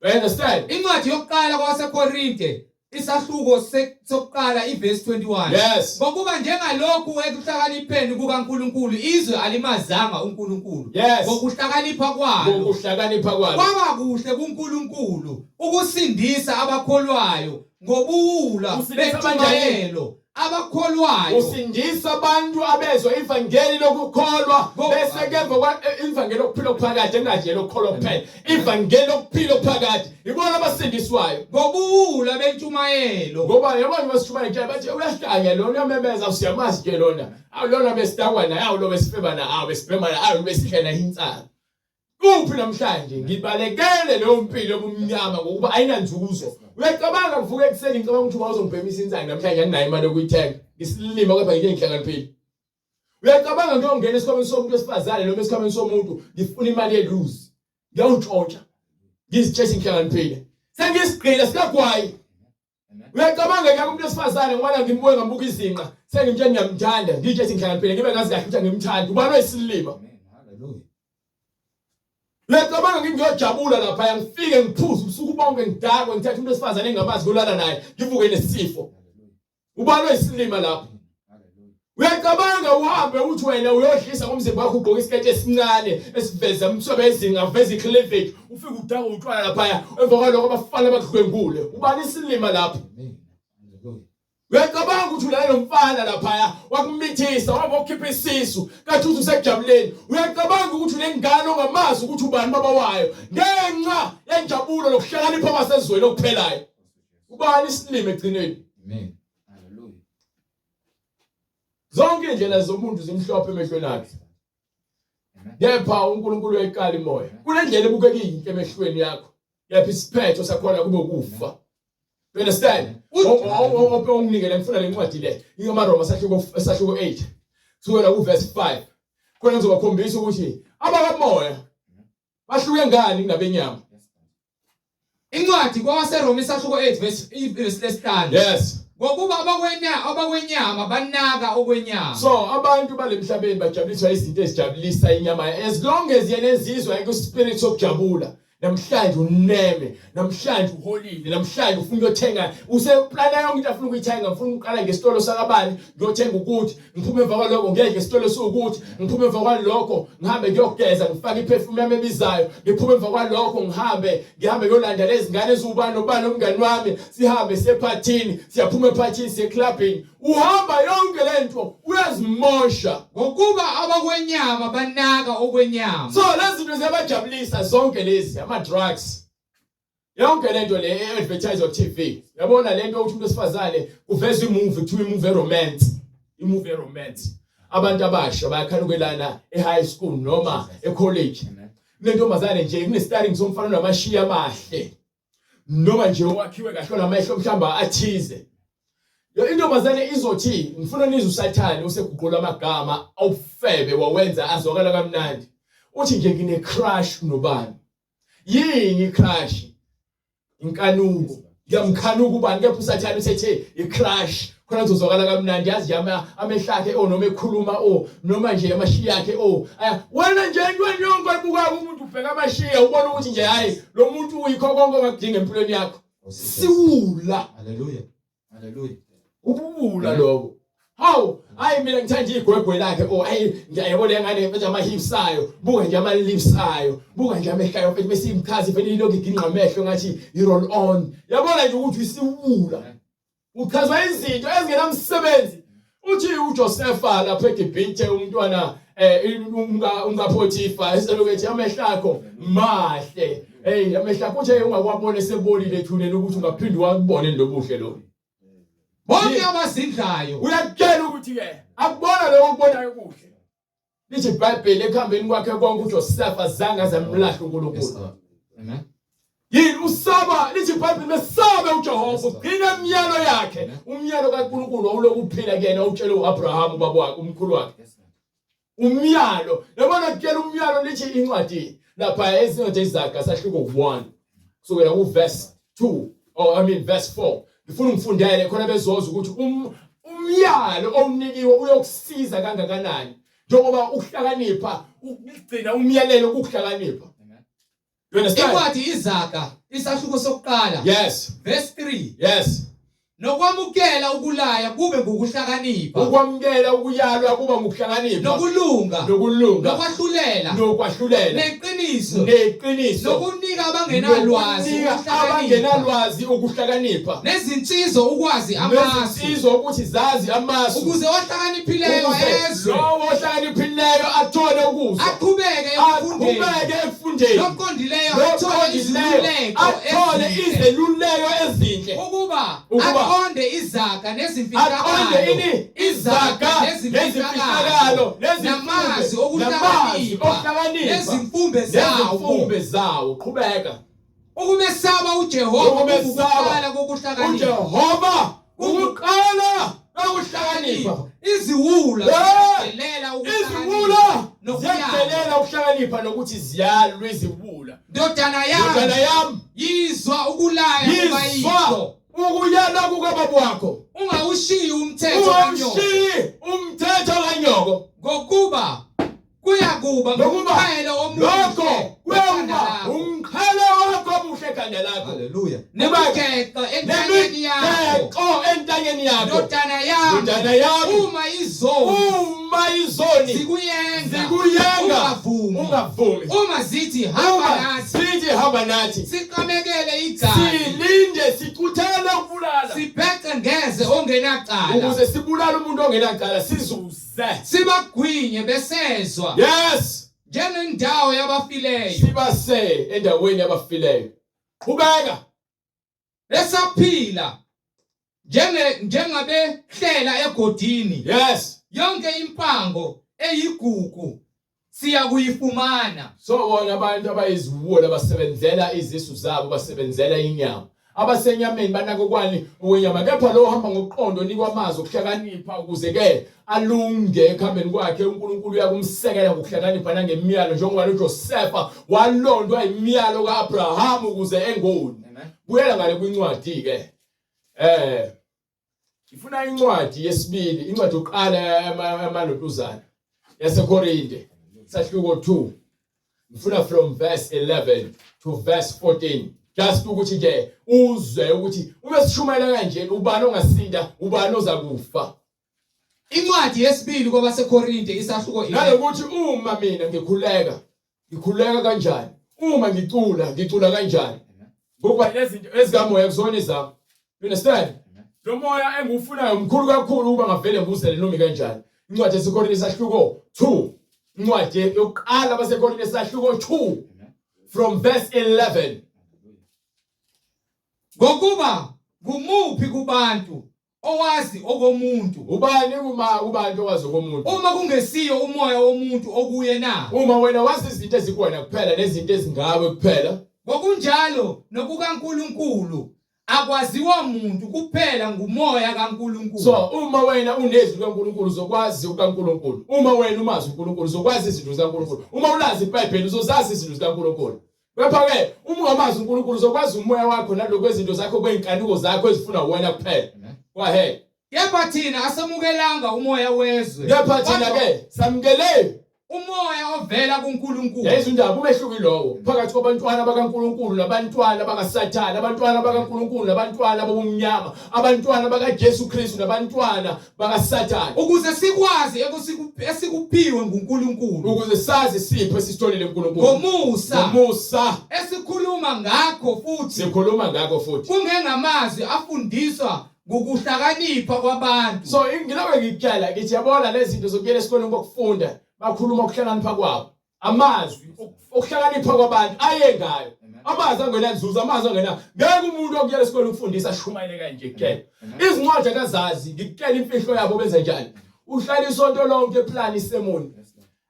You understand? Incwadi yokuqala kwabaseKorinte isahluko sokuqala ivesi 21. Yes. Ngokuba njengalokhu ekuhlakanipheni kukaNkulunkulu izwe alimazanga uNkulunkulu. Yes. Ngokuhlakanipha kwalo. Ngokuhlakanipha kwalo. Kwaba kuhle kuNkulunkulu ukusindisa abakholwayo ngobuwula Usindisa abanjani? bentshumayelo abakholwayo Usindisa abantu abezwa ivangeli lokukholwa bese ke emva kwa ivangeli lokuphila okuphakade engaje lokukholwa kuphela ivangeli lokuphila okuphakade ibona abasindiswayo ngobuwula bentshumayelo ngoba yabona basishumayela nje bathi uyahlanya lona uyamemeza usiyamazi nje lona awu lona besidakwa naye awu lo besifeba naye awu besibhema naye awu besidla naye insala Kuphi namhlanje ngibalekele leyo mpilo yobumnyama ngokuba ayinanzuzo. Uyacabanga ngivuka ekuseni ngicabanga ukuthi uba uzongibhemisa insangu namhlanje anginayo imali yokuyithenga. Ngisilima kodwa ngike ngihlakaniphile. Uyacabanga ngiyongena esikhwameni somuntu wesifazane noma esikhwameni somuntu ngifuna imali yeluzi. Ngiyawuntshontsha. Ngizitshela ngihlakaniphile. Sengisigqila sikagwayi. Uyacabanga ke umuntu wesifazane ngoba ngimbuke ngambuka izinqa sengimtshela ngiyamthanda ngitshe ngihlakaniphile ngibe ngazi kahle ukuthi angimthandi ubani oyisilima. Uyacabanga ngiyojabula lapha ngifike ngiphuze ubusuku bonke ngidakwe ngithathe umuntu wesifazane engingamazi ngolala naye ngivuke nesifo. Ubani oyisilima lapho? Uyacabanga uhambe uthi wena uyodlisa ngomzimba wakho ugqoke isiketi esincane esiveza umswebe ezinga veza icleavage ufike udaka utshwala laphaya emva kwaloko abafana bakudlwengule ubani isilima lapho Uyacabanga ukuthi ulale nomfana laphaya wakumithisa waba ukhipha isisu kathi uthi usekujabuleni uyacabanga ukuthi unengane ongamazi ukuthi ubani baba wayo ngenxa yenjabulo nokuhlakanipha kwasezweni okuphelayo ubani isilima egcineni Amen. Hallelujah. Zonke indlela zomuntu zimhlophe emehlweni akhe. Kepha uNkulunkulu uyayiqala imoya. Kunendlela ebukeka iyinhle emehlweni yakho. Kepha isiphetho sakhona kube ukufa. You understand? Ope unginikele ngifuna le ncwadi le. IngamaRoma sahluko 8. Kusukela kuverse 5. Khona ngizobakhombisa ukuthi abakamoya bahluke ngani kunabenyama. Incwadi kwawaseRoma isahluko 8 verse verse lesihlanu. Yes. Ngokuba abakwenya abakwenyama banaka okwenyama. So abantu balemhlabeni bajabuliswa izinto ezijabulisa inyama as long as yena ezizwa eku spirit sokujabula. Namhlanje uneme, namhlanje uholile, namhlanje ufuna ukuyothenga, useplana yonke into afuna ukuyithenga, ngifuna ukuqala ngesitolo sakabani, ngiyothenga ukuthi, ngiphume emva kwalokho ngeke esitolo esiwukuthi, ngiphume emva kwalokho ngihambe ngiyogeza ngifake iperfume yami ebizayo, ngiphume emva kwalokho ngihambe ngihambe ngiyolanda lezi ngane eziwubani nobani umngani wami, sihambe siye ephathini, siyaphuma ephathini siye eclubini. Uhamba yonke lento uyazimosha. Ngokuba abakwenyama banaka okwenyama. So lezi zinto ziyabajabulisa zonke lezi ama drugs. Yonke lento le e-advertise on TV. Yabona lento ukuthi umuntu wesifazane kuvezwa imovie kuthiwa imovie romance. Imovie romance. Abantu abasha bayakhanukelana e-high school noma e-college. Kunentombazane nje kune-starring somfana onamashiya amahle. Noma nje owakhiwe kahle onamehlo mhlamba athize. Yo intombazane izothi ngifuna nizwe uSathane useguqula amagama awufebe wawenza azwakala kamnandi. Uthi nje ngine crush nobani. Yini i-crush? Inkanuko. Ngiyamkhanuka ubani kepha uSathane usethe i-crush. Khona kuzozwakala kamnandi yazi nje amehlo akhe oh noma ekhuluma oh noma nje amashiya akhe oh. Wena nje entweni yonke oyibukayo umuntu ubheka amashiya ubona ukuthi nje hayi lo muntu uyikho konke ongakudinga empilweni yakho. Siwula. Hallelujah. Hallelujah. Ubuwula lokho. Hawu, hayi mina ngithanda igwegwe lakhe oh hayi ngiyayibona lengane mfethu ama hips ayo, buka nje ama lips ayo, buka nje amehlo ayo mfethu bese imkhazi mfethu ilokhu iginqa amehlo ngathi i roll on. Yabona nje ukuthi isiwula. Uchazwa izinto ezingenamsebenzi. Uthi uJosefa lapha eGibhithe umntwana eh umka umkaPotifa eseloku ethi amehlo akho mahle. Hey amehlo akho uthe ungakwabona esebolile ethuneni ukuthi ungaphinde wakubone lobuhle lo. Bonke abazidlayo Uyakutshela ukuthi ke akubona lokho okubonayo kuhle. Lithi iBhayibheli ekuhambeni kwakhe konke uJosefa azange aze amlahle uNkulunkulu. Amen. Yini usaba lithi iBhayibheli mesabe uJehova ugcina imiyalo yakhe. Umyalo kaNkulunkulu wawulokuphila kuyena utshele uAbraham ubaba wakhe umkhulu wakhe. Umyalo yabona kutshela umyalo lithi incwadi lapha ezincwadi ezaga sahluko 1 kusukela ku verse 2 or I mean verse 4 ngifuna ungifundele khona bezoza ukuthi um, umyalo owunikiwe uyokusiza kangakanani njengoba ukuhlakanipha ukugcina umyalelo ukuhlakanipha you understand Incwadi iZaga isahluko sokuqala. Yes. Verse 3. Yes. Nokwamukela ukulaya kube ngukuhlakanipha. Ukwamukela ukuyalwa kuba ngukuhlakanipha. Nokulunga. Nokulunga. Nokwahlulela. Nokwahlulela. Neqiniso. Neqiniso. Nokunika abangenalwazi abangenalwazi ukuhlakanipha. Nezinsizwa ukwazi amasu. Nezinsizwa ukuthi zazi amasu. Ukuze ohlakaniphileyo ezwe. Lowo ohlakaniphileyo athole ukuzwa. Aqhubeke ekufundeni. Aqhubeke ekufundeni. Noqondileyo athole izeluleko. Athole izeluleko ezinhle. Ukuba Ukuba aqonde izaga nezimfihlakalo. Aqonde ini izaga nezimfihlakalo namazwi okuhlakanipha nezimfumbe zawo. Nezimfumbe zawo. Qhubeka. Ukumesaba uJehova Ukumesaba kuwukuqala kokuhlakanipha. uJehova ukuqala kokuhlakanipha. Iziwula Eh! ziyadelela ukuhlakanipha Iziwula nokuyala. ziyadelela ukuhlakanipha nokuthi ziyalwa iziwula. Ndodana Ndodana yami, yami, yizwa ukulaya yizwa kukayihlo. ukuyala kukababa wakho. Ungawushiyi umthetho kanyoko. Ungawushiyi umthetho kanyoko. Ngokuba kuyakuba Ngokuba ngumqhele omuhle Lokho ekhanda kuyakuba lakho. umqhele wakho omuhle ekhanda lakho. Haleluya. Nemigexo entanyeni yakho. Nemigexo entanyeni yakho. Ndodana yami, Ndodana yami, uma izoni uma izoni zikuyenga, zikuyenga, ungavumi. ungavumi. Uma zithi hamba Uma nathi, sithi hamba nathi, siqamekele igazi, silinde sicuthele ukubulala, sibhece ngeze ongenacala, ukuze sibulale umuntu ongenacala sizuze. Sibagwinye besezwa. Yes. Njengendawo yabafileyo. Sibase endaweni yabafileyo. Qhubeka. Besaphila njenge njengabehlela egodini. Yes. Yonke impango eyigugu siyakuyifumana. So bona abantu abayiziwula basebenzela izisu zabo basebenzela inyama. Abasenyameni banako kwani okwenyama kepha lo ohamba ngokuqonda onikwa amazwi okuhlakanipha ukuze ke alunge ekuhambeni kwakhe uNkulunkulu uyakumsekela ngokuhlakanipha nangemiyalo njengoba noJosefa walondwa imiyalo kaAbraham ukuze engoni. Buyela ngale kwincwadi ke. Ifuna incwadi yesibili, incwadi yokuqala yamalotuzana yaseKorinte, sahluko 2. Ngifuna from verse 11 to verse 14. Just ukuthi nje uzwe ukuthi uma sishumayela kanje ubani ongasinda, ubani ozakufa. Incwadi yesibili kwabaseKorinte isahluko 11. Nalokuthi uma mina ngikhuleka, ngikhuleka kanjani? Uma ngicula, ngicula kanjani? Ngokuba lezinto ezikamoya kuzona ezami. You understand? Lo moya engiwufunayo mkhulu kakhulu ukuba ngavele nguzele noma kanjani. Incwadi yaseKorinte isahluko 2. Incwadi yokuqala baseKorinte isahluko 2 from verse 11. Ngokuba ngumuphi kubantu owazi okomuntu? Ubani kuma kubantu owazi okomuntu? Uma kungesiyo umoya womuntu okuye na? Uma wena wazi izinto ezikuwena kuphela nezinto ezingawe kuphela. Ngokunjalo nokukaNkulunkulu akwaziwa muntu kuphela ngumoya kaNkulunkulu. So uma wena unezwi likaNkulunkulu uzokwazi ukaNkulunkulu. Uma wena umazi uNkulunkulu uzokwazi izinto zikaNkulunkulu. Uma ulazi iBhayibheli uzozazi izinto zikaNkulunkulu. Kepha-ke uma ungamazi uNkulunkulu uzokwazi umoya wakho nalokhu izinto zakho kwey'nkanuko zakho ezifuna wena kuphela. Go ahead. Kepha thina asamukelanga umoya wezwe. Kepha thina-ke samukele umoya ovela kuNkulunkulu. Yayizwa indaba umehluko ilowo phakathi kwabantwana bakaNkulunkulu nabantwana bakaSathane, abantwana bakaNkulunkulu nabantwana bobumnyama, abantwana bakaJesu Kristu nabantwana bakaSathane. Ukuze sikwazi esikuphiwe nguNkulunkulu. Ukuze sazi isipho esisitholile kuNkulunkulu. Ngomusa. Ngomusa. Esikhuluma ngakho futhi. Sikhuluma ngakho futhi. Kungengamazwi afundiswa ngokuhlakanipha kwabantu. So ngilobe ngikutshela ngithi yabona lezi zinto zokuyela esikoleni kokufunda bakhuluma ukuhlakanipha kwabo. Amazwi okuhlakanipha kwabantu ayengayo. Amazwi angenanzuzo, amazwi angena. Ngeke umuntu okuyela esikoleni ukufundisa ashumayele kanje kuphela. Izincwadi akazazi, ngikutshela imfihlo yabo benze njani. Uhlala isonto lonke eplan isemoni.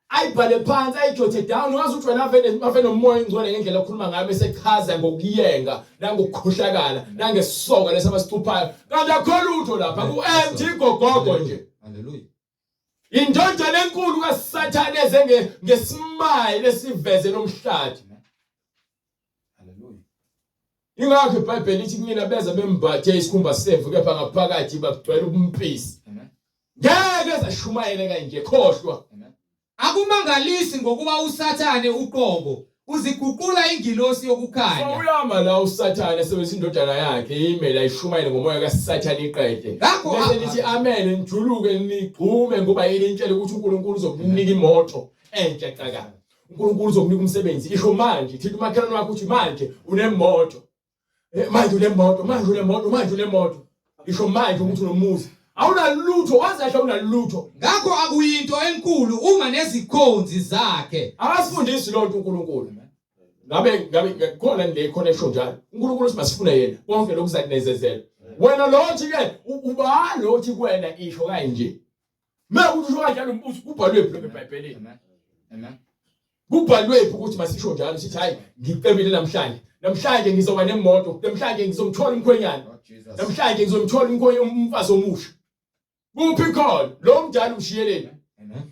Ayibhale phansi ayijothe down wazi ukuthi wena vele ave nomoya ingcwele ngendlela okhuluma ngayo bese chaza ngokuyenga nangokukhohlakala nangesoka lesabasicuphayo kanti akho lutho lapha ku empty gogogo nje. Hallelujah. Indodana enkulu kaSathane eze ngesimile esiveze lomhlathi. Hallelujah. Ingakho iBhayibheli lithi kumina beza bembathe isikhumba semvu kepha ngaphakathi bagcwele ubumpisi. Ngeke ezashumayele kanje khohlwa. Akumangalisi ngokuba uSathane uqobo uziguqula ingilosi yokukhanya. So uyama la uSathane esebenzisa indodana yakhe imele ayishumayele ngomoya kaSathane iqede. Ngakho Bese nithi amen nijuluke nigxume ngoba yini intshela ukuthi uNkulunkulu uzokunika imoto entsha caka. uNkulunkulu uzokunika umsebenzi isho manje thinta umakhelwane wakho uthi manje unemoto. Manje unemoto, manje unemoto, manje unemoto. Isho manje ukuthi unomuzi. Awunalutho, wazi kahle awunalutho. Ngakho akuyinto enkulu uma nezikhonzi zakhe. Akasifundisi lonto uNkulunkulu. Ngabe khona le khona esho njalo. uNkulunkulu uthi masifune yena. Konke lokhu kuzakunezezela. Wena lothi ke uba lothi kuwena isho kanje. Mekuthi usho kanjalo umbuzo kubhalwe phi lokho eBhayibhelini? Amen. Amen. Kubhalwephi ukuthi masisho njalo sithi hayi ngicebile namhlanje. Namhlanje ngizoba nemoto, namhlanje ngizomthola umkhwenyana. Oh, namhlanje ngizomthola umkhwenyana umfazi omusha. Kuphi khona? Lo mdala umshiyeleni. Amen.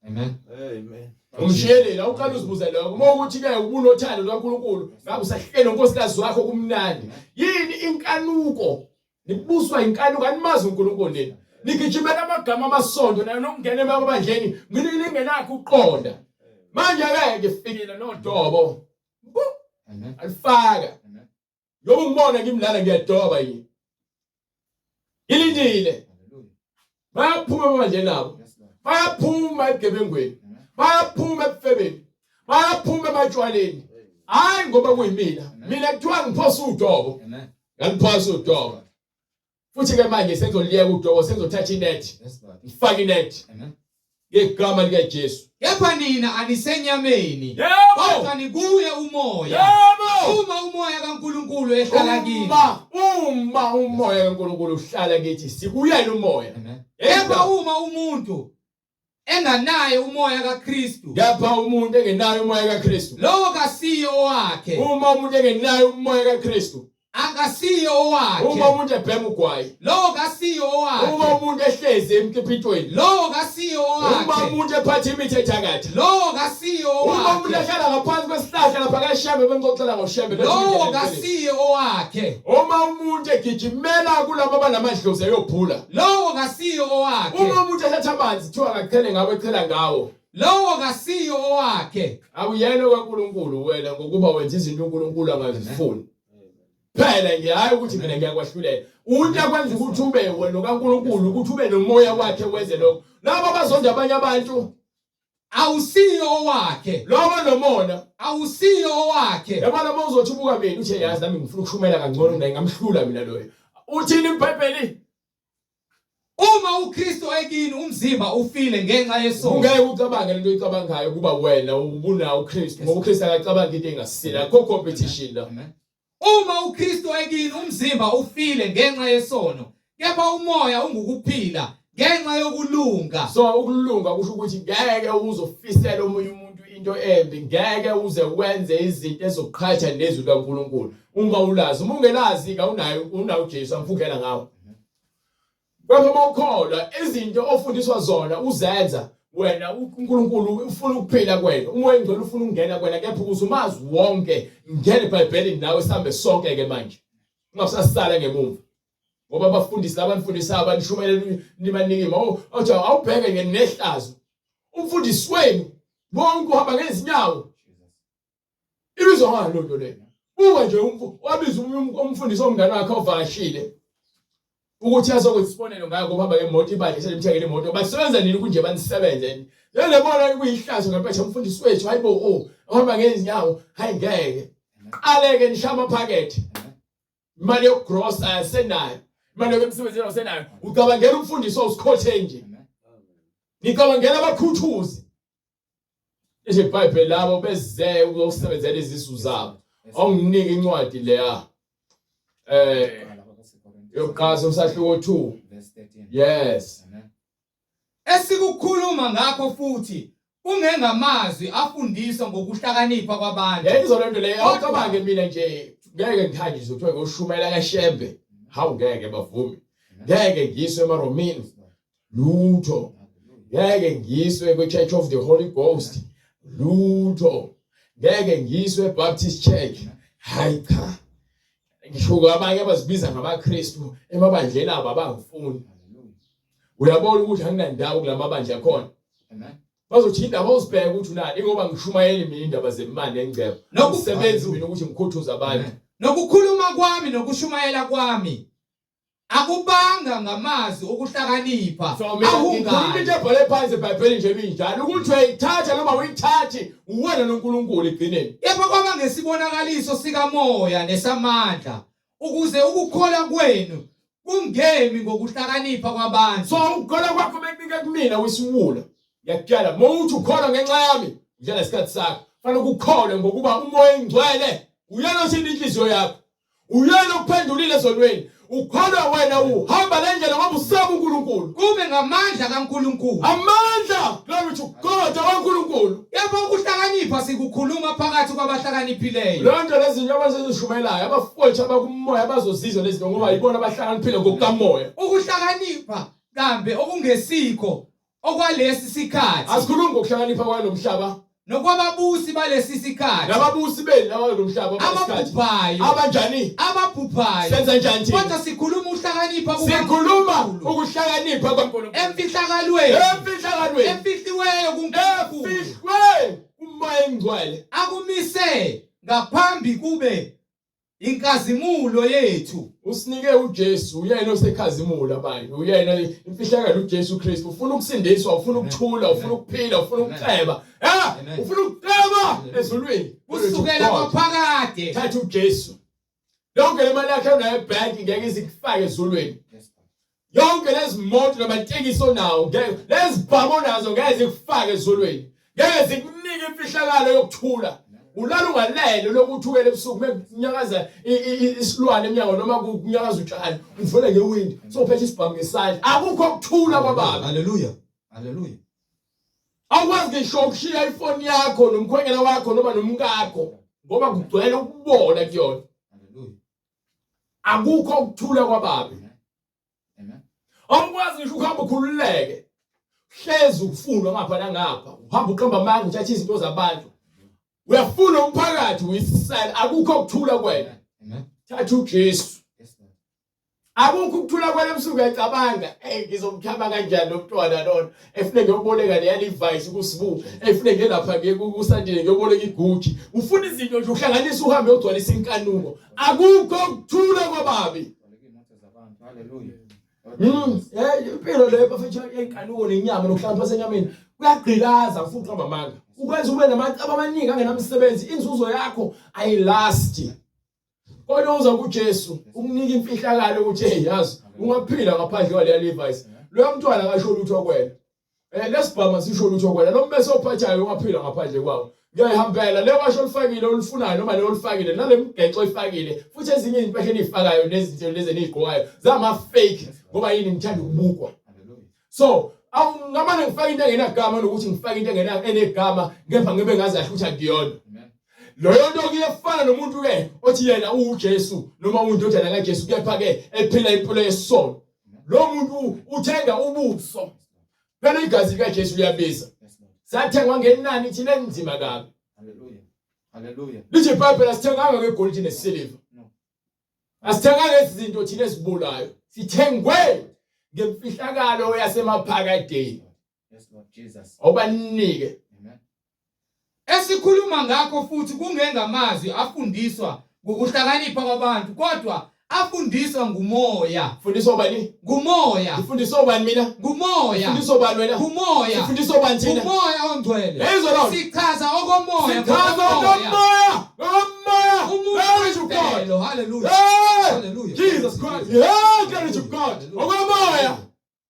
Amen. Amen. Umshiyeleni awuqala uzibuze lokho. Uma ukuthi ke ubunothando lukaNkulunkulu, ngabe usahlele nonkosikazi wakho kumnandi. Yini inkanuko? Nibuswa inkanuko animazi uNkulunkulu nina. Nigijimela amagama amasonto nayo nokungena emabandleni, ningenakho ukuqonda. Manje ke ngifikile nodobo. Amen. Alifaka. Amen. Ngoba ungibona ngimlala ngiyadoba yini. Ngilindile. Hallelujah. Bayaphuma emabandleni abo. Yes, Lord. Bayaphuma ebugebengweni. Amen. Bayaphuma ebufebeni. Bayaphuma ematshwaleni. Hayi ngoba kuyimina. Mina kuthiwa ngiphosa udobo. Amen. Ngaliphosa udobo. Futhi ke manje sengizoliyeka udobo sengizothatha inet. Yes, Lord. Ngifake inet. Amen. Ngegama likaJesu. Kepha nina anisenyameni. Yebo. Kodwa nikuye umoya. Yebo. Uma umoya kaNkulunkulu ehlala kini. Uma umoya kaNkulunkulu uhlala kithi sikuyena umoya. Amen. Kepha uma umuntu enganaye umoya kaKristu. Kepha umuntu engenayo umoya kaKristu. Lowo kasiyo owakhe. Uma umuntu engenayo umoya kaKristu. Akasiyo owakhe. Uma umuntu ebhema ugwayi. Lowo kasiyo owakhe. Uma umuntu ehlezi emkipitweni. Lowo kasiyo owakhe. Uma umuntu ephatha imithi ethakatha. Lowo kasiyo owakhe. Uma umuntu ehlala ngaphansi kwesihlahla lapha kaShembe bemxoxela ngoShembe. Lowo kasiyo owakhe. Uma umuntu egijimela kulabo abanamadlozi eyobhula. Lowo kasiyo owakhe. Uma umuntu ethatha amanzi kuthiwa akachele ngawo echela ngawo. Lowo kasiyo owakhe. Awuyena okaNkulunkulu wena ngokuba wenza izinto uNkulunkulu angazifuni. Phela nje hayi ukuthi mina ngiyakwahlulela. Umuntu akwenza ukuthi ube wena kaNkulunkulu ukuthi ube nomoya wakhe wenze lokho. Labo abazonda abanye abantu awusiyo owakhe. Lowo nomona awusiyo owakhe. Yabona uma uzothi ubuka mina uthe yazi nami ngifuna ukushumela kangcono naye ngamhlula mina loyo. Uthini iBhayibheli? Uma uKristu ekini umzimba ufile ngenxa yesono. Ungeke ucabange lento oyicabangayo kuba wena ubunawo uKristu ngoba uKristu akacabangi into engasile. Akukho competition la. Uma uKristu ekini umzimba ufile ngenxa yesono, kepha umoya ungukuphila ngenxa yokulunga. So ukulunga kusho ukuthi ngeke uzofisela omunye umuntu into embi, ngeke uze wenze izinto ezoqhatha nezwi likaNkulunkulu. Uma ulazi, uma ungelazi kawunayo unawo uJesu amfukela ngawo. Kodwa uma ukholwa izinto ofundiswa zona uzenza wena uNkulunkulu ufuna ukuphila kwena umoya ingcwele ufuna ukungena kwena kepha ukuze umazi wonke ngene eBhayibhelini nawe sihambe sonke ke manje ungasasala ngemumva ngoba abafundisi laba nifundisayo abanishumayela nibaningi ma othi awubheke ngenehlazo umfundisi wenu bonke uhamba ngezinyawo Ibizwa ngani loo nto leyo? Buka nje wabiza umfundisi omngane wakhe ovakashile ukuthi azokwenza isibonelo ngayo ngoba hamba ngemoto ibandla selimthengele imoto basebenza nini kunje banisebenze lele bona kuyihlazo ngempela umfundisi wethu hayibo oh uhamba ngezinyawo hayi ngeke qaleke nishaya amaphakethe imali yokugrosa asenayo imali yokuemsebenzini awusenayo ucabangela umfundisi owusikhothe nje nicabangela abakhuthuzi Isho iBhayibheli labo beze ukuzosebenzela izisu zabo. Awunginike incwadi leya. Eh yokuqala usahluko 2 verse 13. Yes. Amen. Esikukhuluma ngakho futhi kungengamazwi afundiswa ngokuhlakanipha kwabantu. Yayizwa lento leyo awucabange mina nje ngeke ngithanjiswe kuthiwa ngoshumayela kaShembe. Hawu ngeke bavume. Ngeke ngiswe emaRomini. Lutho. Ngeke ngiswe kwi-Church of the Holy Ghost. Lutho. Ngeke ngiswe eBaptist Church. Hayi cha. Ngisho kwabanye abazibiza ngamaKristu emabandleni abo abangifuni. Uyabona ukuthi anginandawo kulamabandla akhona. Amen. Bazothi indaba uzibheke ukuthi unani ingoba ngishumayeli mina indaba zemali nengcebo. Nokusebenza mina ukuthi ngikhuthuze abantu. Nokukhuluma kwami nokushumayela kwami akubanga ngamazwi okuhlakanipha So mina ngikhuluma into ebhalwe phansi eBhayibhelini nje ibinjalo ukuthi uyayithatha noma uyithathi uwena noNkulunkulu egcineni. Kepha kwaba ngesibonakaliso sikamoya nesamandla ukuze ukukholwa kwenu kungemi ngokuhlakanipha kwabantu. So ukukholwa kwakho bekunika kumina wisiwula. Ngiyakutshela uma uthi ukholwa ngenxa yami udlala isikhathi sakho. Fanele ukukholwe ngokuba umoya engcwele uyena othinta inhliziyo yakho. Uyena okuphendulile ezonweni. Ukholwa wena uhamba le ndlela ngoba usaba uNkulunkulu. Kube ngamandla kaNkulunkulu. Amandla, glory to God, kaNkulunkulu. Kepha ukuhlakanipha sikukhuluma phakathi kwabahlakaniphileyo. Leyo nto lezi zinto abazizishumayelayo abafowethu abakumoya bazozizwa lezi zinto ngoba yibona abahlakaniphile ngokukamoya. Ukuhlakanipha kambe okungesikho okwalesi sikhathi. Asikhulumi ngokuhlakanipha kwalo mhlaba. Nokwababusi balesi sikhathi. Nababusi benu laba lo mhlaba ababhubhayo. Abanjani? Ababhubhayo. Senza njani thina? Kodwa sikhuluma ukuhlakanipha kukaNkulunkulu. Sikhuluma ukuhlakanipha kukaNkulunkulu. Emfihlakalweni. Emfihlakalweni. Efihliweyo kuNkulunkulu. Efihlwe kuMoya Engcwele. Akumise ngaphambi kube Inkazimulo yethu. Usinike uJesu, uyena osekhazimula manje, uyena imfihlakalo uJesu Kristu. Ufuna ukusindiswa, ufuna ukuthula, ufuna ukuphila, ufuna ukuceba. Eh, ufuna ukuceba ezulwini. Kusukela kwaphakade. Thatha uJesu. Yonke le mali yakhe onayo ebhenki ngeke izikufake ezulwini. Yonke lezi moto namatekisi onawo ngeke lezi bhamu onazo ngeke zikufake ezulwini. Ngeke zikunike imfihlakalo yokuthula. Ulala ungalele lokhu uthukele ebusuku mekunyakaza isilwane emnyango noma kunyakaza utshani uvule ngewindi sophethe isibhamu ngesandla. Akukho ukuthula kwababa. Haleluya. Haleluya. Awukwazi ngisho ukushiya ifoni yakho nomkhwenyana wakho noma nomkakho ngoba kugcwele ukubola kuyona. Haleluya. Akukho ukuthula kwababi. Amen. Awukwazi ngisho ukuhamba ukhululeke. Hlezi ukufunwa ngapha nangapha. Uhamba uqamba amanga uthatha izinto zabantu. Uyafuna umphakathi uyisisela akukho ukuthula kwena. Amen. Thatha uJesu. Yes, Lord. Akukho ukuthula kwena ebusuku uyacabanga, hey ngizomkhama kanjani lo mntwana lona? Efune ngiyoboleka leya Levi's kuSibu, efune ngelapha ngiye kuSandile ngiyoboleka iGucci. Ufuna izinto nje uhlanganisa uhambe uyogcwalisa inkanuko. Akukho ukuthula kwababi. Boleka iy'moto zabantu. Hallelujah. Eh impilo leyo bafethu yenkanuko nenyama nokuhlala phansi enyameni kuyagqilaza futhi uqamba amanga. Ukwenza ube namacebo amaningi angenamsebenzi, inzuzo yakho ayilasti. Kodwa uza kuJesu ukunika imfihlakalo ukuthi hey yazi ungaphila ngaphandle kwaleya Levi's. Loya mntwana akasho lutho kwena. Eh lesibhama sisho lutho kwena. Lo mbese ophathayo ungaphila ngaphandle kwawo. Ngiyayihambela le washo olufakile olufunayo noma le olufakile nale mgexo oyifakile futhi ezinye izimpahla enizifakayo nezinto lezi enizigqokayo zama fake ngoba yini ngithanda ukubukwa. Hallelujah. So awungamane ngifake into engenagama nokuthi ngifake into engena enegama kepha ngibe ngazi kahle ukuthi akuyona. Amen. Loyo nto kuyefana nomuntu ke othi yena uwuJesu noma uyindodana kaJesu kepha ke ephila impilo yesono. Lo muntu uthenga ubuso. Phela igazi likaJesu liyabiza. Yes, Lord. Sathengwa ngenani thina enzima kabi. Hallelujah. Hallelujah. Lithi iBhayibheli asithenganga ngegolide nesiliva. No. Asithenganga izinto thina ezibulayo. Sithengwe ngemfihlakalo yasemaphakadeni. Yes, Lord Jesus. Awubanike. Amen. Esikhuluma ngakho futhi kungengamazwi afundiswa ngokuhlakanipha kwabantu kodwa afundiswa ngumoya. Fundiswa ubani? Ngumoya. Ngifundiswa ubani mina? Ngumoya. Ngifundiswa ubani wena? Ngumoya. Ngifundiswa ubani thina? Ngumoya ongcwele. Yezwa lona. Sichaza okomoya. Sichaza ngokomoya. okomoya. Ngokomoya. Umuntu Glory to God. wemvelo. Hallelujah. Hey! Hallelujah. Jesus Christ. Yeah, glory to God. Okomoya.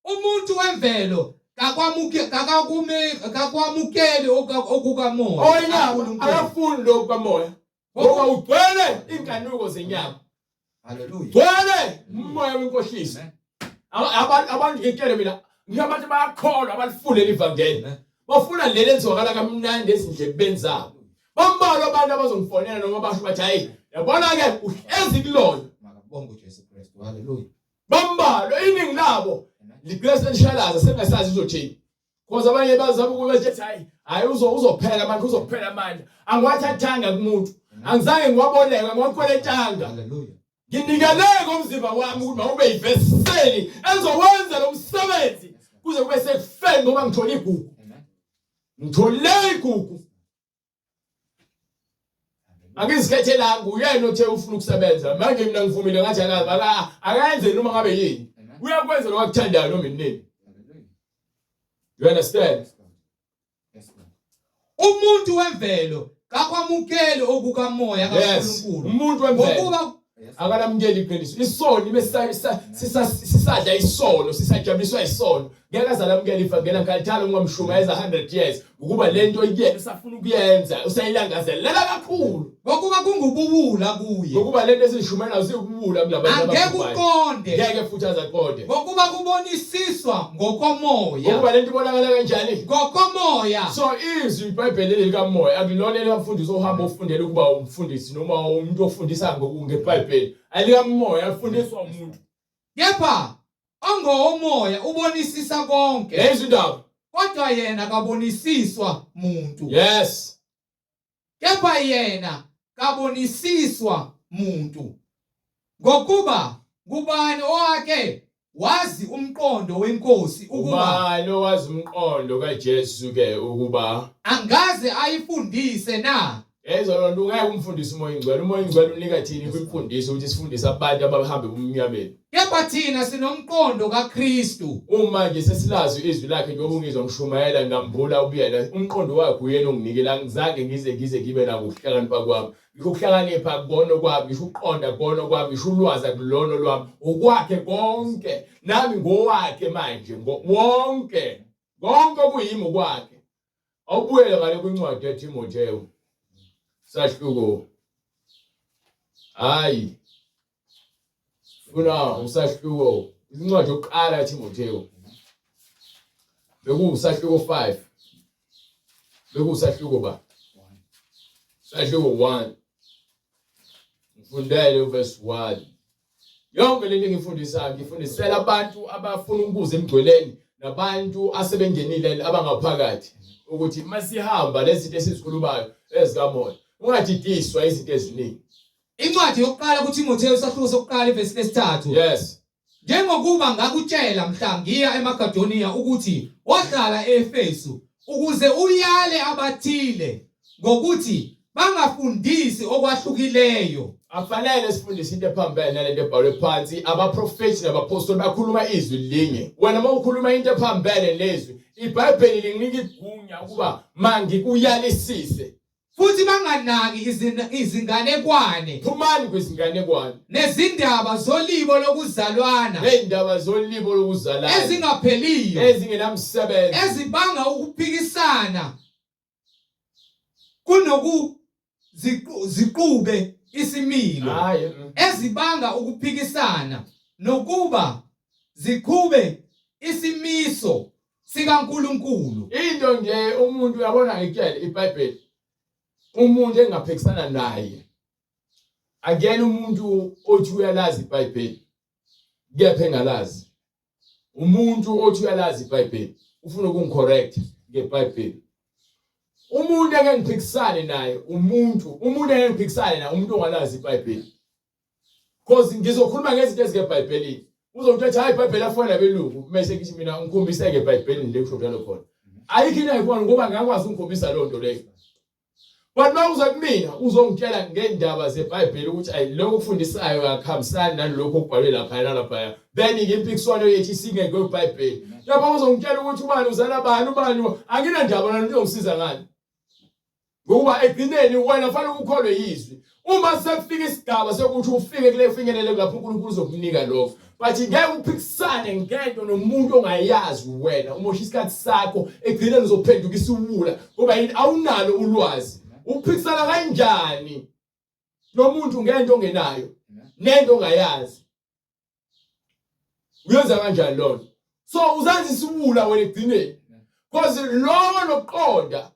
Umuntu wemvelo kakwamuke kakakume kakwamukeli okukamoya. Owenyama kaNkulunkulu. akafuni lokhu kamoya. Ngoba ugcwele inkanuko zenyama. Hallelujah. Gcwele umoya wenkohliso. Amen. Abantu ngitshele mina, ngisho abantu bayakholwa abalifuni leli vangeli. Amen. Bafuna leli elizwakala kamnandi ezindlebeni zabo. Bambalwa abantu abazongifonela noma basho bathi hayi, yabona ke uhlezi kulona. Makabonge uJesu Kristu. Hallelujah. Bambalwa iningi labo Amen. ligcina selishalaza sengasazi izothini. Because abanye bazama ukuba bethi hayi, hayi uzophela amandla, uzophela amandla. Angiwathathanga kumuntu. Angizange ngiwaboleka, ngiwakweletanga. Hallelujah. Nginikele ngomzimba wami ukuthi mawube yiveseli ezowenza lo msebenzi kuze kube sekufeni ngoba ngithole igugu. Amen. Ngithole igugu. Angizikhethelanga uyena othe ufuna ukusebenza. Manje mina ngivumile ngathi akayenze noma ngabe yini. Amen. Uyakwenza lokho akuthandayo noma inini. Hallelujah. You understand? Yes, Lord. Yes, Lord. Umuntu wemvelo kakwamukeli okukamoya Yes. kaNkulunkulu. Umuntu wemvelo Ngokuba Yes. akalamukeli iqiniso. Isono sisadla isono, sisajabuliswa isono. Ngeke azalamukela ivangeli angalithanda ungamshumayeza 100 years ukuba lento ikuyena usafuna ukuyenza, usayilangazelela kakhulu. Ngokuba kungubuwula kuye. Ngokuba lento esishumayela sikubuwula kulabantu Angeke ababhubhayo. uqonde. Ngeke futhi azaqonde. Ngokuba kubonisiswa ngokomoya. Ngokuba lento ibonakala kanjani? Ngokomoya. So izwi iBhayibheli likamoya akulona elikamfundisi ohamba ofundela ukuba umfundisi noma umuntu ofundisa ngeBhayibheli. Alikamoya afundiswa umuntu. Kepha ongowomoya ubonisisa konke. Lezi indaba. Kodwa yena kabonisiswa muntu. Yes. Kepha yena kabonisiswa muntu. Ngokuba ngubani owake wazi umqondo wenkosi ukuba Ubani owazi umqondo kaJesu ke ukuba angaze ayifundise na? Yezwa loo nto ungeke umfundise uMoya oyiNgcwele. Umoya oyiNgcwele unika thina imfundiso ukuthi sifundise abantu abahambe ebumnyameni. Kepha thina sinomqondo kaKristu. Uma nje sesilazi izwi lakhe njengoba ungizwa ngishumayela ngambula ubuyena umqondo wakhe uyena onginikela angizange ngize ngize ngibe nako ukuhlakanipha kwami. Ngisho ukuhlakanipha akukona okwami, ngisho ukuqonda akukona okwami, ngisho ulwazi akulona olwami, okwakhe konke. Nami ngowakhe manje, wonke. Konke okuyimi okwakhe. Awubuyele ngale kwincwadi yaTimothewu. Sahluko. Hayi. Funa usahluko. Incwadi yokuqala yaTimothewu. Bekuwusahluko 5. Bekuwusahluko ba? Sahluko 1. Ngifundele uverse 1. Yonke lento engifundisayo ngifundisela abantu abafuna ukuza emgcweleni nabantu asebengenile abangaphakathi ukuthi masihamba lezi zinto esizikhulumayo ezikamoya ungadidiswa izinto eziningi. Incwadi yokuqala kuThimothewu isahluko sokuqala ivesi lesithathu. Yes. Njengokuba ngakutshela mhla ngiya eMakedoniya ukuthi wahlala eEfesu ukuze uyale abathile ngokuthi bangafundisi okwahlukileyo. Akufanele sifundise into ephambene nalento ebhalwe phansi. Abaprofethi nabapostoli bakhuluma izwi linye. Wena uma ukhuluma into ephambene nezwi, iBhayibheli linginika igunya ukuba mangikuyalisise. Futhi banganaki izinganekwane. Phumani kwizinganekwane. Nezindaba zolibo lokuzalwana. Nezindaba zolibo lokuzalana. Ezingapheliyo. Ezingenamsebenzi. Ezibanga ukuphikisana. Kunoku ziqube isimilo. Hayi. Ezibanga ukuphikisana nokuba ziqhube isimiso sikaNkulunkulu. Into nje umuntu uyabona ngikutshele iBhayibheli umuntu engaphikisana naye akuyena umuntu othi uyalazi iBhayibheli kepha engalazi umuntu othi uyalazi iBhayibheli ufuna ukungicorrect ngeBhayibheli umuntu engeke ngiphikisane naye umuntu umuntu engeke ngiphikisane naye umuntu ongalazi iBhayibheli Cause ngizokhuluma ngezinto ezingebhayibhelini. Uzongitshela ukuthi hayi iBhayibheli afana nabelungu mese ngithi mina ngikhombise ngeBhayibhelini le kusho njalo khona. Ayikho into ayibona ngoba ngakwazi ukukhombisa leyo nto leyo. But uma uza kumina uzongitshela ngendaba zeBhayibheli ukuthi ayi lokho okufundisayo akuhambisani nalokho okubhalwe lapha nalaphaya. Then impikiswano yethu isingeke kweBhayibheli. Lapha uzongitshela ukuthi ubani uzala bani ubani anginandaba nalento uyongisiza ngani. Ngokuba ekugcineni wena fanele ukukholwe yizwi. Uma sekufika isigaba sokuthi ufike kule finyelele lapho uNkulunkulu uzokunika lokho. But ngeke uphikisane ngento nomuntu ongayazi wena. Umosha isikhathi sakho ekugcineni uzophenduka isiwula ngoba yini awunalo ulwazi. Uphikisana kanjani nomuntu ngento ongenayo nento ongayazi? Uyenza kanjani lona? So uzenza isiwula wena ekugcineni. Because lowo nokuqonda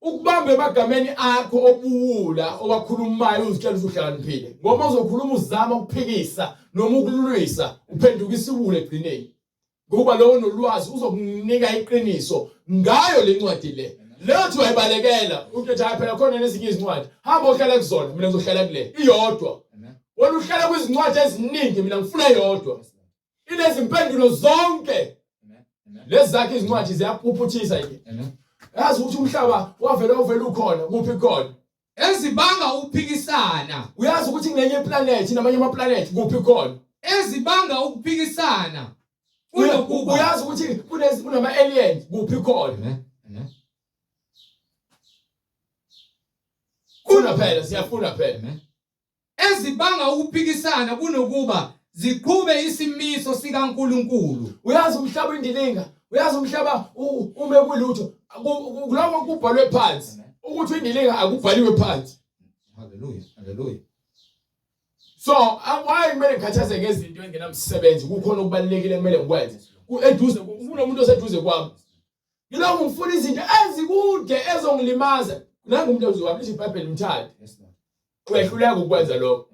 ukubamba emagameni akho obuwula owakhulumayo uzitshela ukuthi uhlakaniphile ngoba uzokhuluma uzama ukuphikisa noma ukulwisa uphenduka isiwula ekugcineni ngoba lowo nolwazi uzokunika iqiniso ngayo le ncwadi le leyo thi wayibalekela uthi hayi phela khona nezinye izincwadi hamba ohlala kuzona mina ngizohlala kule iyodwa wena uhlala kwizincwadi eziningi mina ngifuna eyodwa inezimpendulo zonke lezi zakhe izincwadi ziyaphuphuthisa nje yazi ukuthi umhlaba wavele wavele ukhona kuphi khona Ezibanga ukuphikisana. Uyazi ukuthi kunenye iplanet namanye amaplanet kuphi khona Ezibanga ukuphikisana. Kunokuba uyazi ukuthi kunama aliens kuphi khona Amen. Amen. Funa phela siyafuna phela Amen. Ezibanga ukuphikisana kunokuba ziqhube isimiso sikaNkulunkulu. Uyazi umhlaba indilinga, uyazi umhlaba ume kulutho. Kuloko kubhalwe phansi ukuthi indilinga akubhaliwe phansi. Hallelujah. Hallelujah. So why kumele ngikhathazeke ngezinto engenamsebenzi kukhona okubalekile kumele ngikwenze. Eduze kunomuntu oseduze kwami. Ngilokhu ngifuna izinto ezikude ezongilimaza. Nangu umuntu ozokwami lithi iBhayibheli mthande. Uyahluleka ukwenza lokho.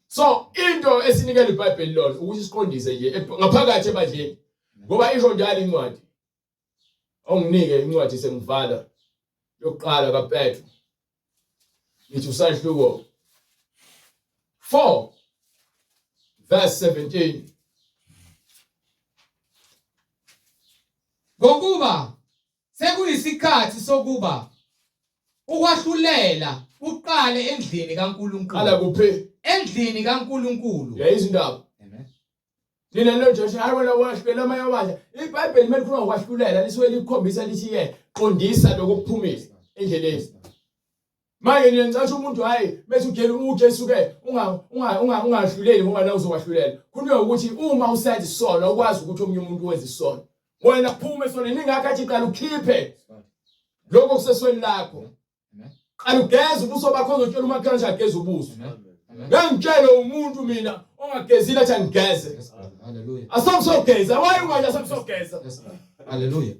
So into esinikela iBhayibheli lona ukuthi siqondise nje ngaphakathi ebandleni. Ngoba isho njalo incwadi. Onginike incwadi sengivala yokuqala kaPetru. Ngithi usahluko 4 verse 17. Ngokuba sekuyisikhathi sokuba ukwahlulela kuqale endlini kaNkulunkulu. Qala kuphi? Endlini kaNkulunkulu. Uyayizwa indaba? Amen. Nina lo nje hayi wena wahlulela amanye amabandla. IBhayibheli kumele likhuluma ngokwahlulela lisuke likukhombisa lithi ke qondisa lokho okuphumile endleleni. Manje nina nicasha umuntu hayi bese ujela uJesu ke unga unga unga ungahluleli ngoba la uzokwahlulela. Khulunywa ukuthi uma usenza isono ukwazi ukuthi omunye umuntu wenza isono. Wena phuma esonweni ingakho athi qala ukhiphe lokho kusesweni lakho. Qala ugeze ubuso bakho uzotshela umakhelwane ukuthi ageze ubuso. Ngangitshele umuntu mina ongagezile athi angigeze. Hallelujah. Asamsogeza. Why ungathi asamsogeza? Hallelujah.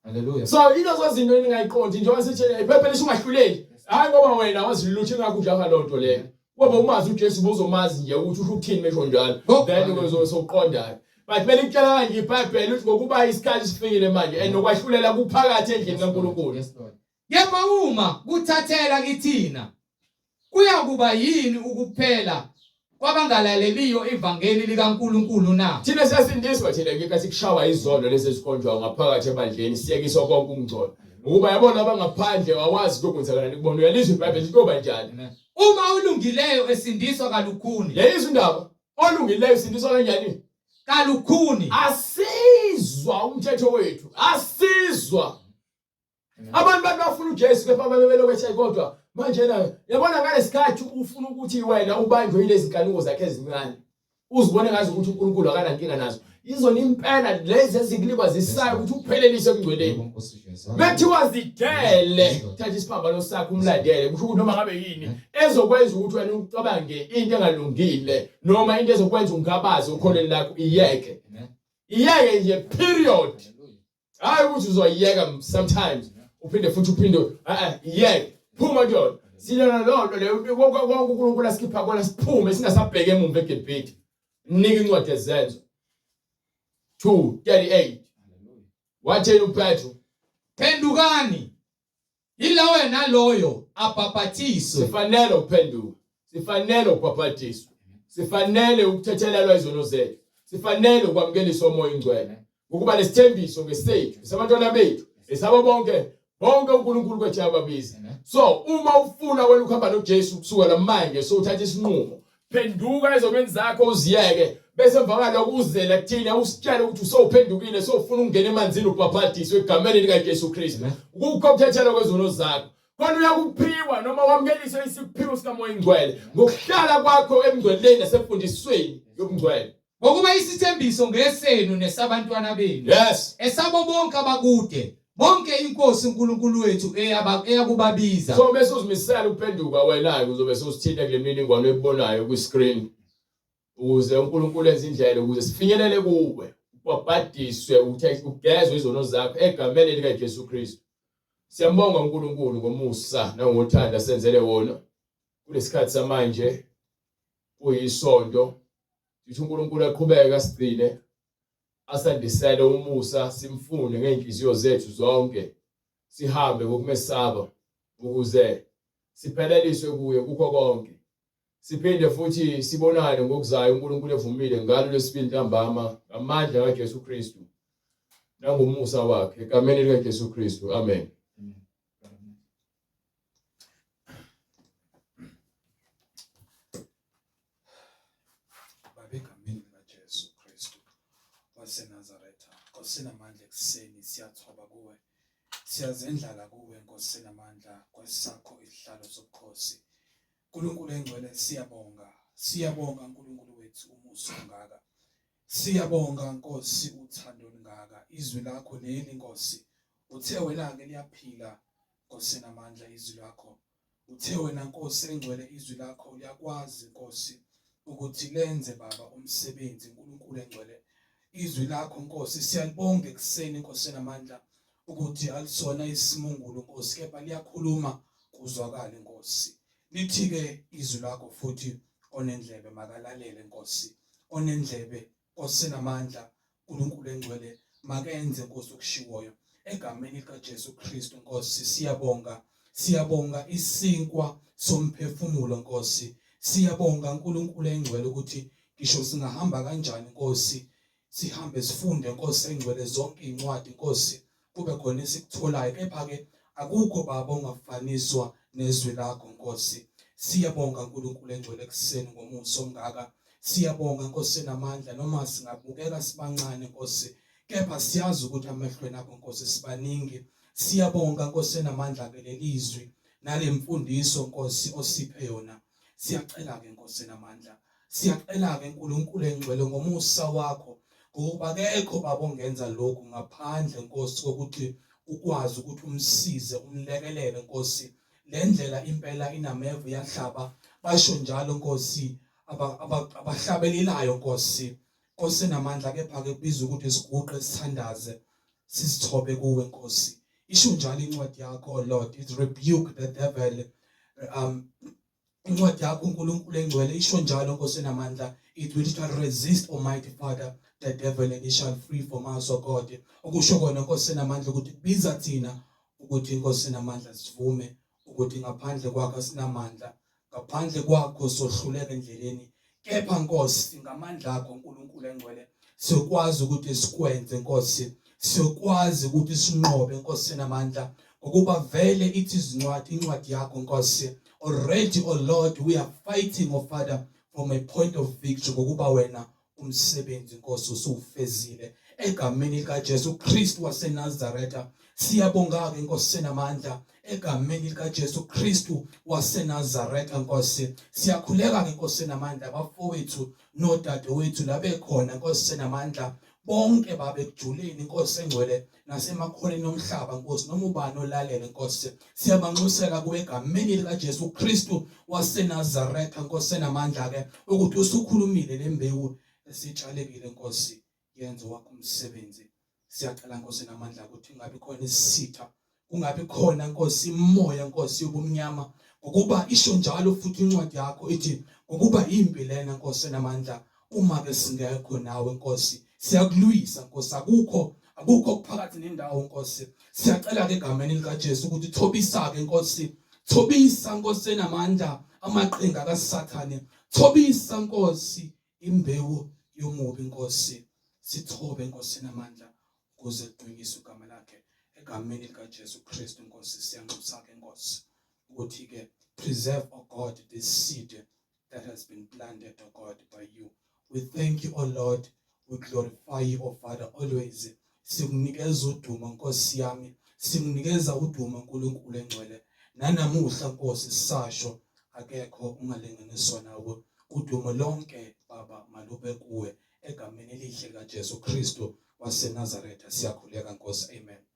Hallelujah. So ilezo zinto engingayiqondi njengoba sitshela iphepha lisho ungahluleli. Hayi ngoba wena wazi lutho ingakho ujaha lonto leyo. Ngoba umazi uJesu ubuzomazi nje ukuthi usho ukuthini mesho njalo. Then uzosoqonda. But belikutshela kanje iBhayibheli ukuthi ngokuba isikhathi sifikile manje and nokwahlulela kuphakathi endlini kaNkulunkulu. Yes Lord. Kepha uma kuthathela kithina kuyakuba yini ukuphela kwabangalaleliyo ivangeli likaNkulunkulu na? Thina siyasindiswa thina ngenkathi kushawa izono lezi ezikhonjwayo ngaphakathi ebandleni siyekiswa konke ukungcola. Ngokuba yabona abangaphandle awazi kuyokwenzakalani kubona uyalizwa iBhayibheli kuyoba njani. Uma olungileyo esindiswa kalukhuni. Yayizwa indaba olungileyo usindiswa kanjani? Kalukhuni. Asizwa umthetho wethu, asizwa. Abantu bantu bafuna uJesu kepha babebelokhu ethe kodwa manje na yabona ngalesikhathi ufuna ukuthi wena ubanjwe yilezi nkanuko zakhe ezincane uzibone ngazi ukuthi uNkulunkulu akanankinga nazo izona impela lezi ezikulibazisayo ukuthi uphelelise ekungcweleni bethiwa zidele thatha isiphambano sakho umlandele kusho ukuthi noma ngabe yini ezokwenza ukuthi wena ucabange into engalungile noma into ezokwenza ungabaze ukholweni lakho iyeke iyeke nje period hayi ukuthi uzoyiyeka sometimes uphinde futhi uphinde eh iyeke phuma kuyona silona lonto leyo konke konke uNkulunkulu asikhipha kona siphume singasabheke emumva eGibhithe nika incwadi ezenzo 2:38 wathena uPetru phendukani Yiloyo naloyo abhabhathiswe. Sifanele ukuphenduka. Sifanele ukubhabhadiswa. Sifanele ukuthethelelwa izono zethu. Sifanele ukwamukeliswa uMoya oNgcwele. Ukuba nesithembiso ngesethu, esabantwana bethu, esabo bonke, bonke uNkulunkulu kwethu ababiza. So, uma ufuna wena ukuhamba noJesu kusuka namanje so uthatha isinqumo. Phenduka ezonweni zakho uziyeke bese emva kwaloko uzele kuthina usitshele ukuthi usowuphendukile sowufuna ukungena emanzini ubhabhadiswe egameni likaJesu Kristu. Kukho ukuthethelwa kwezono zakho. Khona uyakuphiwa noma wamukeliswe isiphiwo sikaMoya Ingcwele ngokuhlala kwakho emngcweleni nasemfundisweni yobungcwele. Ngokuba isithembiso ngesenu nesabantwana benu. Yes. Esabo bonke abakude, bonke iNkosi uNkulunkulu wethu eyakubabiza. So bese uzimisela ukuphenduka wena-ke uzobe sewusithinta kule mininingwane oyibonayo kwi-screen ukuze uNkulunkulu enze indlela ukuze sifinyelele kuwe ubhabhadiswe ugezwe izono zakho egameni likaJesu Kristu. Siyambonga uNkulunkulu ngomusa nangothando asenzele wona kulesikhathi samanje kuyisonto Sithi uNkulunkulu aqhubeke asigcine asandisele umusa simfune ngey'nhliziyo zethu zonke sihambe ngokumesaba ukuze sipheleliswe kuye kukho konke siphinde futhi sibonane ngokuzayo uNkulunkulu evumile ngalo lwesibili ntambama ngamandla kaJesu Kristu nangomusa wakhe egameni likaJesu Kristu amen. Baba egameni likaJesu Kristu waseNazaretha, Nkosi enamandla ekuseni siyathoba kuwe, siyazendlala kuwe Nkosi enamandla kwesakho isihlalo sobukhosi. Nkulunkulu engcwele siyabonga, siyabonga Nkulunkulu wethu umusa ongaka. Siyabonga Nkosi uthando olungaka, izwi lakho leli Nkosi. Uthe wena-ke liyaphila Nkosi enamandla izwi lakho. Uthe wena Nkosi engcwele izwi lakho liyakwazi Nkosi ukuthi lenze baba umsebenzi uNkulunkulu engcwele izwi lakho Nkosi siyalibonga ekuseni Nkosi enamandla ukuthi alisona isimungulu Nkosi kepha liyakhuluma kuzwakale Nkosi lithi ke izwi lakho futhi onendlebe makalalele Nkosi onendlebe Nkosi enamandla uNkulunkulu engcwele makenze Nkosi okushiwoyo egameni likaJesu Kristu Nkosi siyabonga siyabonga isinkwa somphefumulo Nkosi siyabonga uNkulunkulu engcwele ukuthi ngisho singahamba kanjani Nkosi sihambe sifunde Nkosi engcwele zonke incwadi Nkosi kube khona esikutholayo kepha-ke akukho baba ongafaniswa nezwi lakho Nkosi siyabonga uNkulunkulu engcwele ekuseni ngomusa omngaka siyabonga Nkosi enamandla noma singabukeka sibancane Nkosi kepha siyazi ukuthi amehlweni akho Nkosi sibaningi siyabonga Nkosi enamandla ke lelizwi nalemfundiso Nkosi osiphe yona siyacela ke Nkosi enamandla Siyacela-ke Nkulunkulu engcwele ngomusa wakho ngokuba kekho baba ongenza lokhu ngaphandle Nkosi kokuthi ukwazi ukuthi umsize umlekelele Nkosi le ndlela impela inameva iyahlaba basho njalo Nkosi abahlabelelayo Nkosi Nkosi enamandla kepha ke kubiza ukuthi siguqe sithandaze sisithobe kuwe Nkosi isho njalo incwadi yakho oh Lord it rebuke the devil um. Incwadi yakho uNkulunkulu engcwele isho njalo Nkosi enamandla it will shall resist Almighty Father the devil and he shall free from us O God. Okusho kona Nkosi enamandla ukuthi kubiza thina ukuthi inkosi enamandla sivume ukuthi ngaphandle kwakho asinamandla ngaphandle kwakho sohluleka endleleni kepha Nkosi ngamandla akho uNkulunkulu engcwele siyokwazi ukuthi sikwenze Nkosi siyokwazi ukuthi sinqobe Nkosi enamandla ngokuba vele ithi izincwadi incwadi yakho Nkosi already oh Lord we are fighting oh Father from a point of victory ngokuba wena umsebenzi Nkosi usuwufezile egameni likaJesu Kristu waseNazaretha siyabonga ke Nkosi senamandla egameni likaJesu Kristu waseNazaretha Nkosi siyakhuleka ke Nkosi senamandla abafowethu nodadewethu labekhona Nkosi senamandla bonke babekujuleni Nkosi engcwele nasemakhoneni omhlaba Nkosi noma ubani olalele Nkosi siyabanxusela kuwe egameni likaJesu Kristu waseNazaretha Nkosi enamandla ke ukuthi usukhulumile lembewu esitshalekile Nkosi yenze wakho umsebenzi siyacela Nkosi enamandla ukuthi ingabi khona isitha kungabi khona Nkosi imoya Nkosi yobumnyama ngokuba isho njalo futhi incwadi yakho ithi ngokuba impi lena Nkosi enamandla uma ke singekho nawe Nkosi siyakulwisa Nkosi akukho akukho kuphakathi nendawo Nkosi siyacela ke egameni likaJesu ukuthi thobisa ke Nkosi thobisa Nkosi enamandla amaqhinga kaSathane thobisa Nkosi imbewu yomubi Nkosi sithobe Nkosi enamandla ukuze kudunyiswe igama lakhe egameni likaJesu Kristu Nkosi siyanxusa ke Nkosi ukuthi ke preserve oh God this seed that has been planted oh God by you we thank you oh Lord we glorify you oh Father always sikunikeza udumo Nkosi yami sikunikeza udumo uNkulunkulu engcwele nanamuhla Nkosi sisasho akekho ungalinganiswa nawe udumo lonke baba malube kuwe egameni elihle likaJesu Kristu waseNazaretha siyakhuleka Nkosi amen.